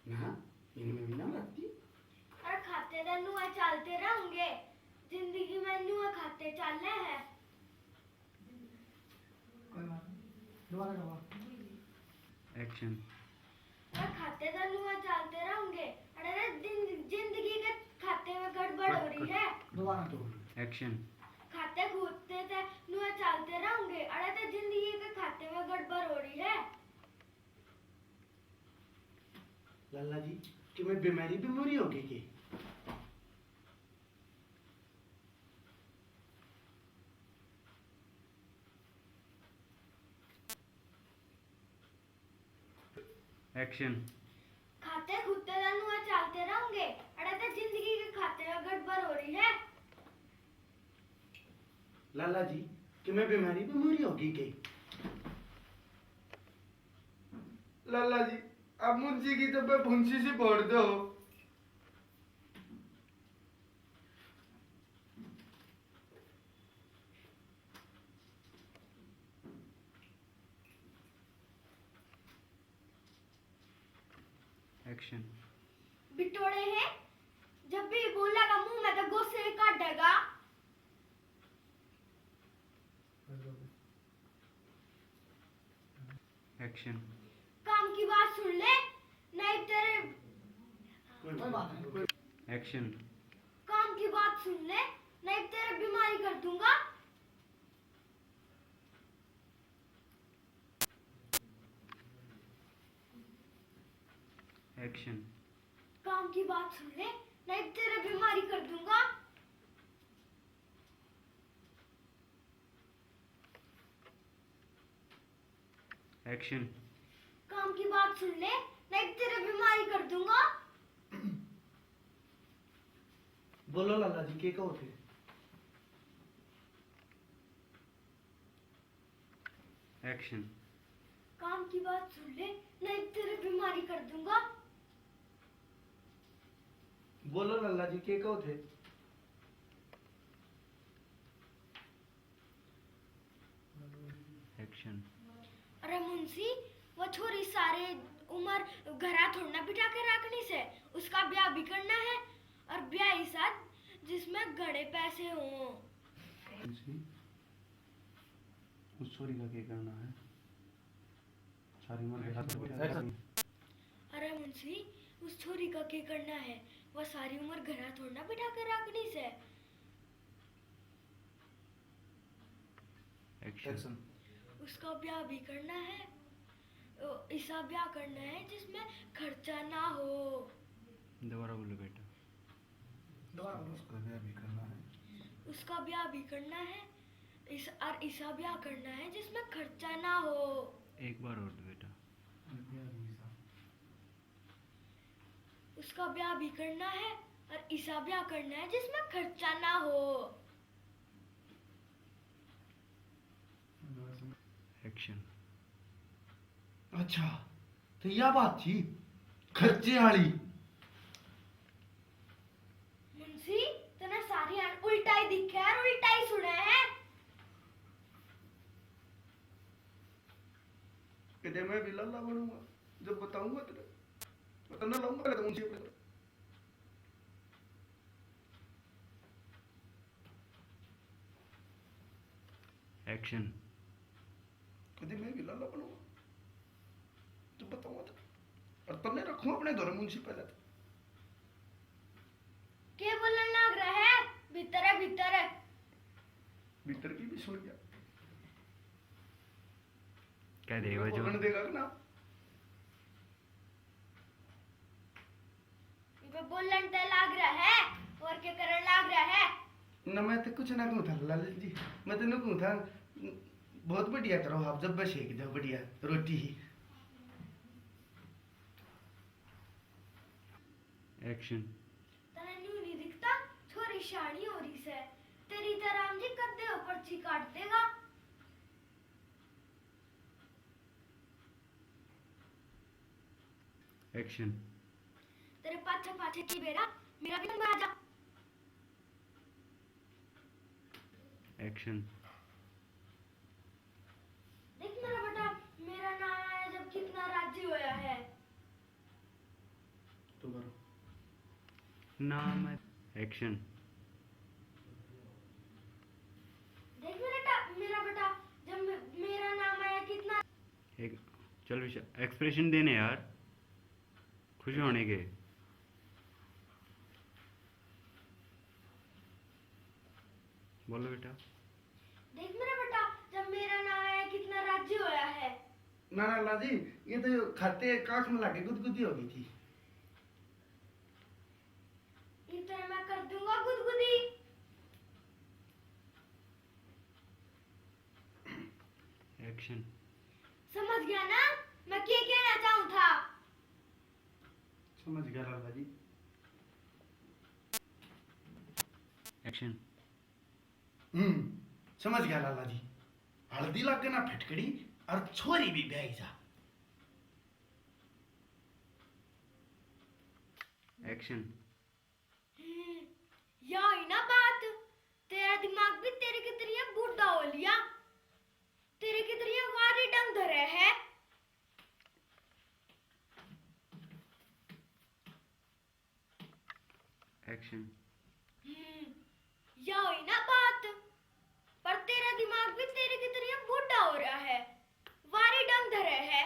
ना, इनमें भी ना लगती। अरे खाते तो नुआ चलते रहूंगे, जिंदगी में नुआ खाते चलने हैं। कोई बात नहीं, दोबारा करवा। एक्शन। अरे खाते तो नुआ चलते रहूंगे, अरे रे जिंद-, जिंदगी के खाते में गड़बड़ हो रही है। दोबारा तो। एक्शन। खाते खूते तो नुआ चलते रहूंगे, अरे तो जिंदगी के खाते में गड़बड़ हो रही है। लाला जी, कि मैं बीमारी, बीमारी हो गई के? एक्शन। खाते खुते तो नुआ चलते रहूंगे, अरे तो जिंदगी के खाते में गड़बड़ हो रही है। लाला जी, कि मैं बीमारी, बीमारी हो गई के? लाला जी, आप मुंशी की तो मैं फुंसी से फोड़ दो। एक्शन। बिटोड़े हैं, जब भी बोलेगा मुंह में तो गोसे काटेगा। एक्शन। काम की बात सुन ले, नहीं तेरे कोई बात नहीं, कोई एक्शन। काम की बात सुन ले, नहीं तेरे बीमारी कर दूंगा। एक्शन। काम की बात सुन ले, नहीं तेरे बीमारी कर दूंगा। एक्शन। काम की बात सुन ले, नहीं तेरे बीमारी कर दूंगा। बोलो लाला जी, के कहो थे? एक्शन। काम की बात सुन ले, नहीं तेरे बीमारी कर दूंगा। बोलो लाला जी, के कहो थे? एक्शन। अरे मुंशी, वो छोरी सारी उम्र घरा थोड़ा बिठा के रखनी से, उसका ब्याह भी करना है, और ब्याह ऐसा जिसमें घणे पैसे हों। मुंशी, उस छोरी का क्या करना है? सारी उम्र घरा थोड़ा बिठा के रखनी। अरे मुंशी, उस छोरी का क्या करना है? वो सारी उम्र घरा थोड़ा बिठा के रखनी से। एक्शन। एक्शन। उसका ब्याह भी करना है, अ, ऐसा ब्याह करना है जिसमें खर्चा ना हो। दोबारा बोलो बेटा। दोबारा बोलो। उसका ब्याह भी करना है। उसका ब्याह भी करना है। इस और ऐसा ब्याह करना है जिसमें खर्चा ना हो। एक बार और दो बेटा। ब्याह भी ऐसा। उसका ब्याह भी करना है और ऐसा ब्याह करना है जिसमें खर्चा ना हो। एक्शन। अच्छा, तो यह बात थी खर्चे वाली। मुंशी, तने सारी आन उल्टा ही दिखे और उल्टा ही सुने है। कहते मैं भी लाला बनूंगा जब बताऊंगा तेरे। मैं तन्ने लाऊंगा पहले तो मुंशी पे। एक्शन। कहते मैं भी लाला बनूंगा जब बताऊंगा तेरे। और तन्ने रखूंगा अपने धोरे मुंशी पहले तो। के बोलन लाग रहा है? भीतर है, भीतर है। भीतर की भी सुन गया। कह दे वो जो बोलन देगा कि ना? इबे बोलन ते लाग रहा है और के करन लाग रहा है? ना, मैं तो कुछ ना कहूँ था लाला जी, मैं तो न्यू कहूँ था, बहुत बढ़िया करो आप, जब बस एक दो बढ़िया रोटी ही। एक्शन। तने न्यू नहीं दिखता, छोरी शानी हो रही से। तेरी तो राम जी कद्दे हो पर्ची काट देगा। एक्शन। तेरे पाछे पाछे की बेरा, मेरा भी नंबर आ जा। एक्शन। देख मेरा बेटा, मेरा नाम आया जब कितना राजी होया है। दोबारा। ना मैं। एक्शन। देख मेरा टा, मेरा बेटा, जब मे, मेरा नाम आया कितना एक चल विशाल, एक्सप्रेशन देने यार, खुश होने के। बोलो बेटा। देख मेरा बेटा, जब मेरा नाम आया कितना राजी होया है। ना ना लाला जी, ये तो खाते काख में लाके गुदगुदी हो गई थी। इतने मैं कर दूंगा गुदगुदी। एक्शन। समझ गया ना मैं क्या कहना चाहूँ था? समझ गया लाला जी। एक्शन। हम्म, समझ गया लाला जी। हल्दी लागे ना फटकड़ी और छोरी भी ब्याही जा। एक्शन। हम्म, या ही ना बात। तेरा दिमाग भी तेरे की तरह बूढ़ा हो लिया। तेरे की तरह वारी डंग धरे है। एक्शन। हम्म, या हुई ना बात। पर तेरा दिमाग भी तेरे की तरह बूढ़ा हो रहा है, वारी डंग धरे है।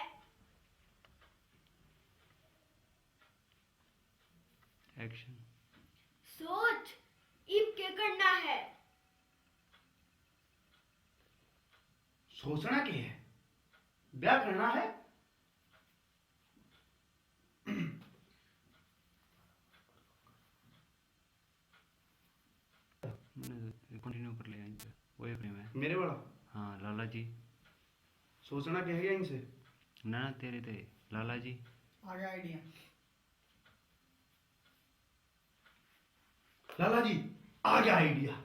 एक्शन। सोच, इब के करना है? सोचना के है? ब्याह करना है? मैंने कंटिन्यू कर लिया यहीं पे। वही फ्रेम है। मेरे वाला? हाँ लाला जी। सोचना के है यहीं से? ना ना, तेरे ते लाला जी। आ गया आइडिया। लाला जी, आ गया आइडिया।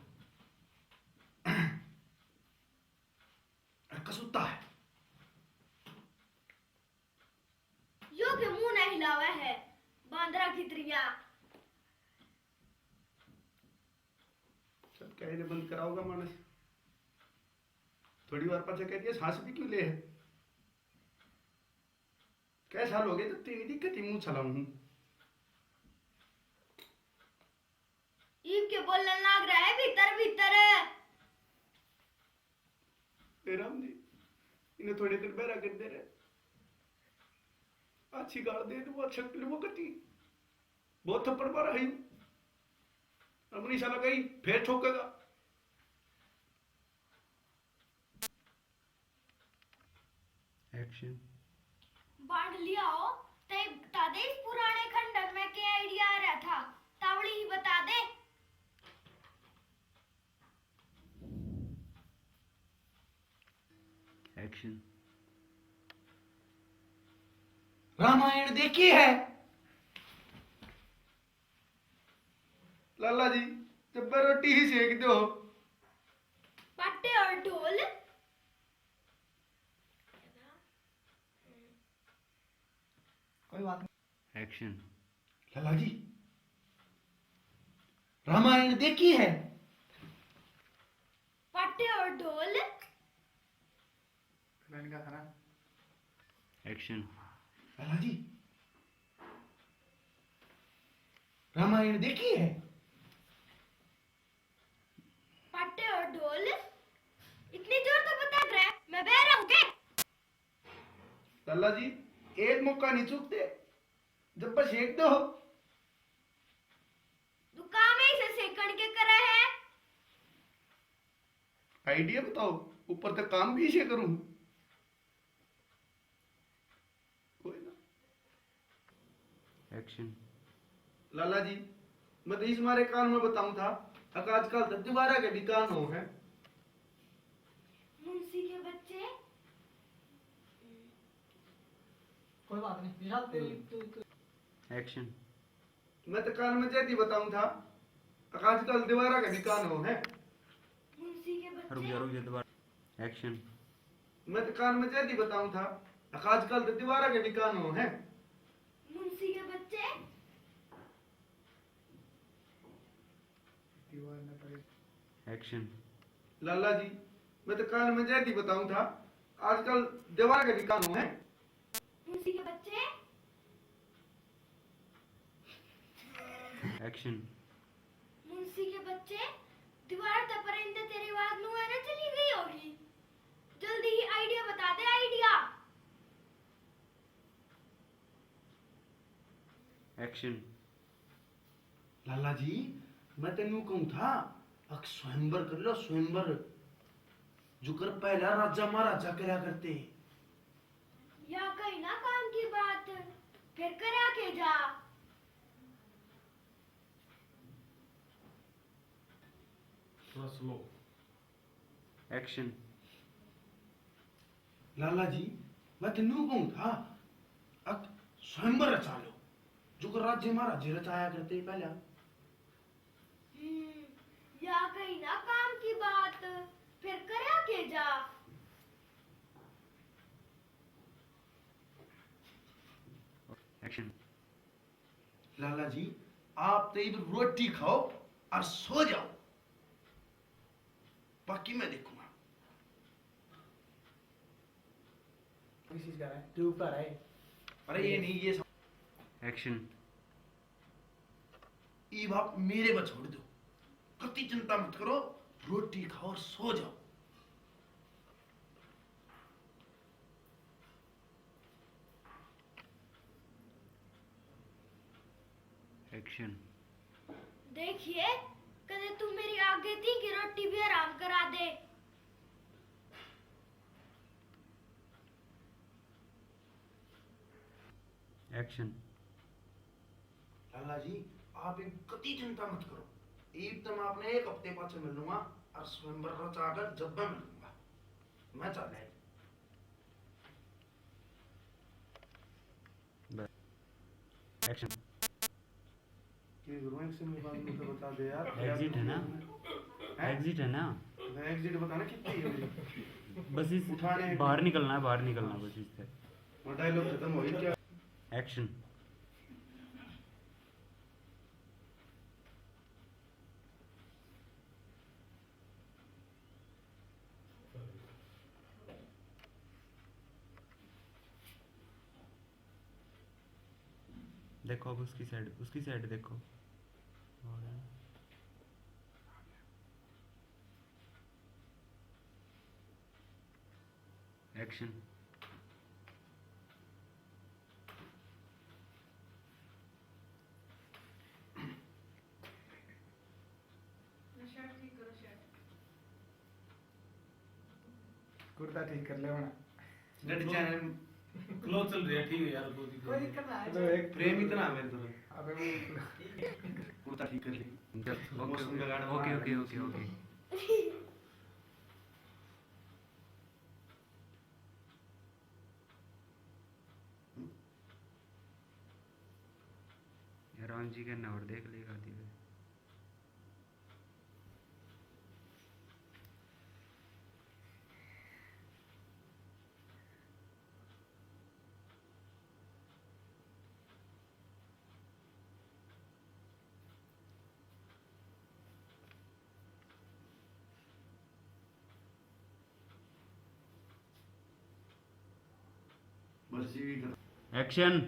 कसूता है। यो के मुंह नहीं हिलावे है, बांदरा की तरिया। सब कह दे बंद कराओगा मानस। थोड़ी बार पाछे कह दिया सांस भी क्यों ले है? कै साल हो गए तो तेरी दिक्कत ही मुंह चलाऊं हूं। ईब के बोलने लाग रहा है भीतर भीतर। ए राम जी, इन्हें थोड़े दिन बहरा कर दे रहे। अच्छी गाल दे दूंगा, अच्छा वो कती। बहुत थप्पड़ मारा है। अब नहीं साला कहीं फिर ठोकेगा। एक्शन। बांट लिया हो, ते बता दे इस पुराने खंडर में के आइडिया आ रहा एक्शन। रामायण देखी है? लाला जी, जब रोटी ही सेक दो। पाटे और ढोल। कोई बात नहीं। एक्शन। लाला जी, रामायण देखी है? पाटे और ढोल। एक्शन। लाला जी, रामायण देखी है? पाटे और ढोल, इतनी जोर तो बता रहा है, मैं बहरा हूँ के? लाला जी, एक मौका नहीं चूकते, जब बस एक दो। तू काम ही से सेकंड के करे है। आइडिया बताओ, ऊपर तक काम भी इसे करूं। कोई ना। एक्शन। लाला जी, मैं तो इस मारे कान में बताऊं था, अक आजकल तो दीवारा के भी कान हो हैं। मुंशी के बच्चे। कोई बात नहीं, निशांत, तू, तू, तू। एक्शन। मैं तो कान में जैदी बताऊं था, अक आजकल दीवारा के भी कान हो हैं। मुंशी के बच्चे। रुक जा, रुक जा, दोबारा। एक्शन। मैं तो कान में जैदी बताऊं था, अक आजकल तो दीवारा के भी कान हो हैं। मुंशी के बच्चे। एक्शन। लाला जी, मैं तो कान में जैदी बताऊं था, आजकल दीवार के भी कान हो हैं। मुंशी के बच्चे। एक्शन। मुंशी के बच्चे, दीवार ते परिंदे तेरी आवाज नू है ना चली गई होगी। जल्दी ही आइडिया बता दे, आइडिया। एक्शन। लाला जी, मैं तेनू कहूं था, अक स्वयंवर कर लो, स्वयंवर। जुकर पहला राजा महाराजा करया करते। या कही ना काम की बात, फिर करया के जा। थोड़ा स्लो। एक्शन। लाला जी, मैं तो न्यू कहूं था, अक स्वयंवर रचा लो, जो को राज्य महाराजे रचाया करते पहले। हम्म, या कही ना काम की बात, फिर करया के जा। एक्शन। लाला जी, आप तो इब रोटी खाओ और सो जाओ, बाकी मैं देखूंगा। किस चीज का है? ट्यूब का है? अरे ये नहीं, ये सब। एक्शन। इब आप मेरे पर छोड़ दो, कति चिंता मत करो, रोटी खाओ और सो जाओ। एक्शन। देखिए, कदे तू मेरी आगे ती की रोटी भी हराम करा दे। एक्शन। लाला जी, आप इब कती चिंता मत करो, इब तो मैं आपने एक हफ्ते पाछे मिल लूंगा और स्वयंवर रचा कर जब मैं मिलूंगा, मैं चल जाए। एक्शन। के करूं एक्शन के बाद, मुझे बता दे यार। एग्जिट है ना? हैं? एग्जिट है ना? मैं एग्जिट बताना कितनी है मेरी? बस इस उठाने बाहर निकलना है, बाहर निकलना बस इससे। और डायलॉग खत्म हो गया क्या? एक्शन। देखो अब उसकी साइड, उसकी साइड देखो। और एक्शन। शर्ट ठीक करो, शर्ट। कुर्ता ठीक कर ले बना। डट चैनल क्लोज चल रही है, ठीक है यार, कोई दिक्कत कोई नहीं। दिक्कत ना है। तो एक प्रेम इतना है मेरे तरफ। अबे वो कुर्ता ठीक कर ले। चल, ओके, मौसम ओके। बिगाड़ ओके, बना ओके, रही ओके, है। ओके। राम जी के नौर देख लेगा दिल। एक्शन।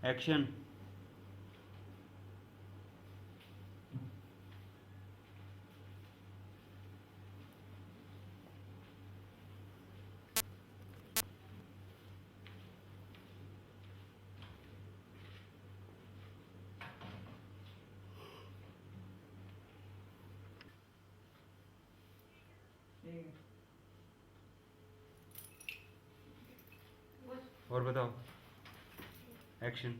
एक्शन। और बताओ। एक्शन।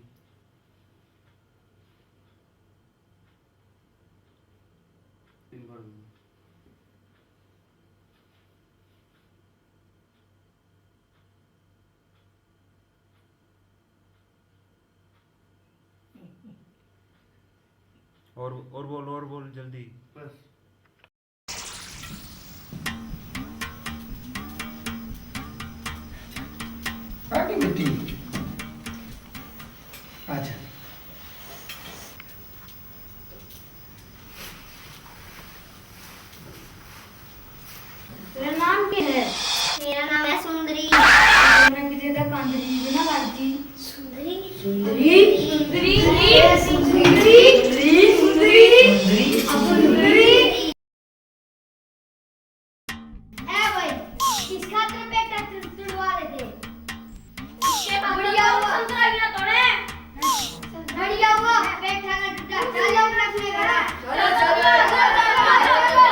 और और बोल, और बोल जल्दी। बस। आगे बेटी। अच्छा। तेरा नाम क्या है? मेरा नाम है सुंदरी। मैं किसी का कांदरी बिना बाजी। सुंदरी। सुंदरी। सुंदरी। सुंदरी। सुंदरी। सुंदरी। सुंदरी। ए भाई, किस खातिर बेटा तु-, तुड़वा रहे थे? इसके बाद बढ़िया तो हुआ। संतरा गिरा तोड़े। बढ़िया हुआ, बेटा ना टूटा। चलो अपने, अपने घर। चलो, चलो, चलो, चलो, चलो, चलो, चलो,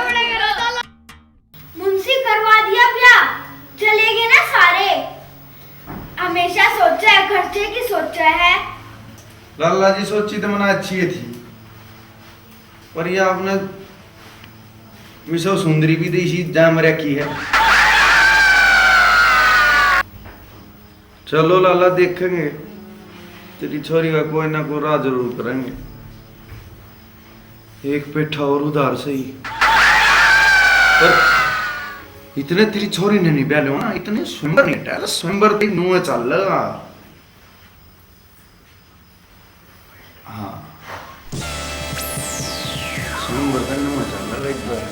अपने घर, चलो। मुंशी करवा दिया ब्याह, चले गए ना सारे। हमेशा सोचा है, खर्चे की सोचा है। लाला जी, सोची तो मना अच्छी ही थी, पर ये आपने मिसो सुंदरी भी दी सी जाम रखी है। चलो लाला, देखेंगे तेरी छोरी का कोई ना कोई राह जरूर करेंगे। एक पेठा और उधार सही। पर इतने तेरी छोरी ने नहीं ब्याह लो ना, इतने स्वयंवर नहीं ठहरा, स्वयंवर तेरी नुआ चल लगा। हाँ। स्वयंवर का नुआ चल लगा एक बार।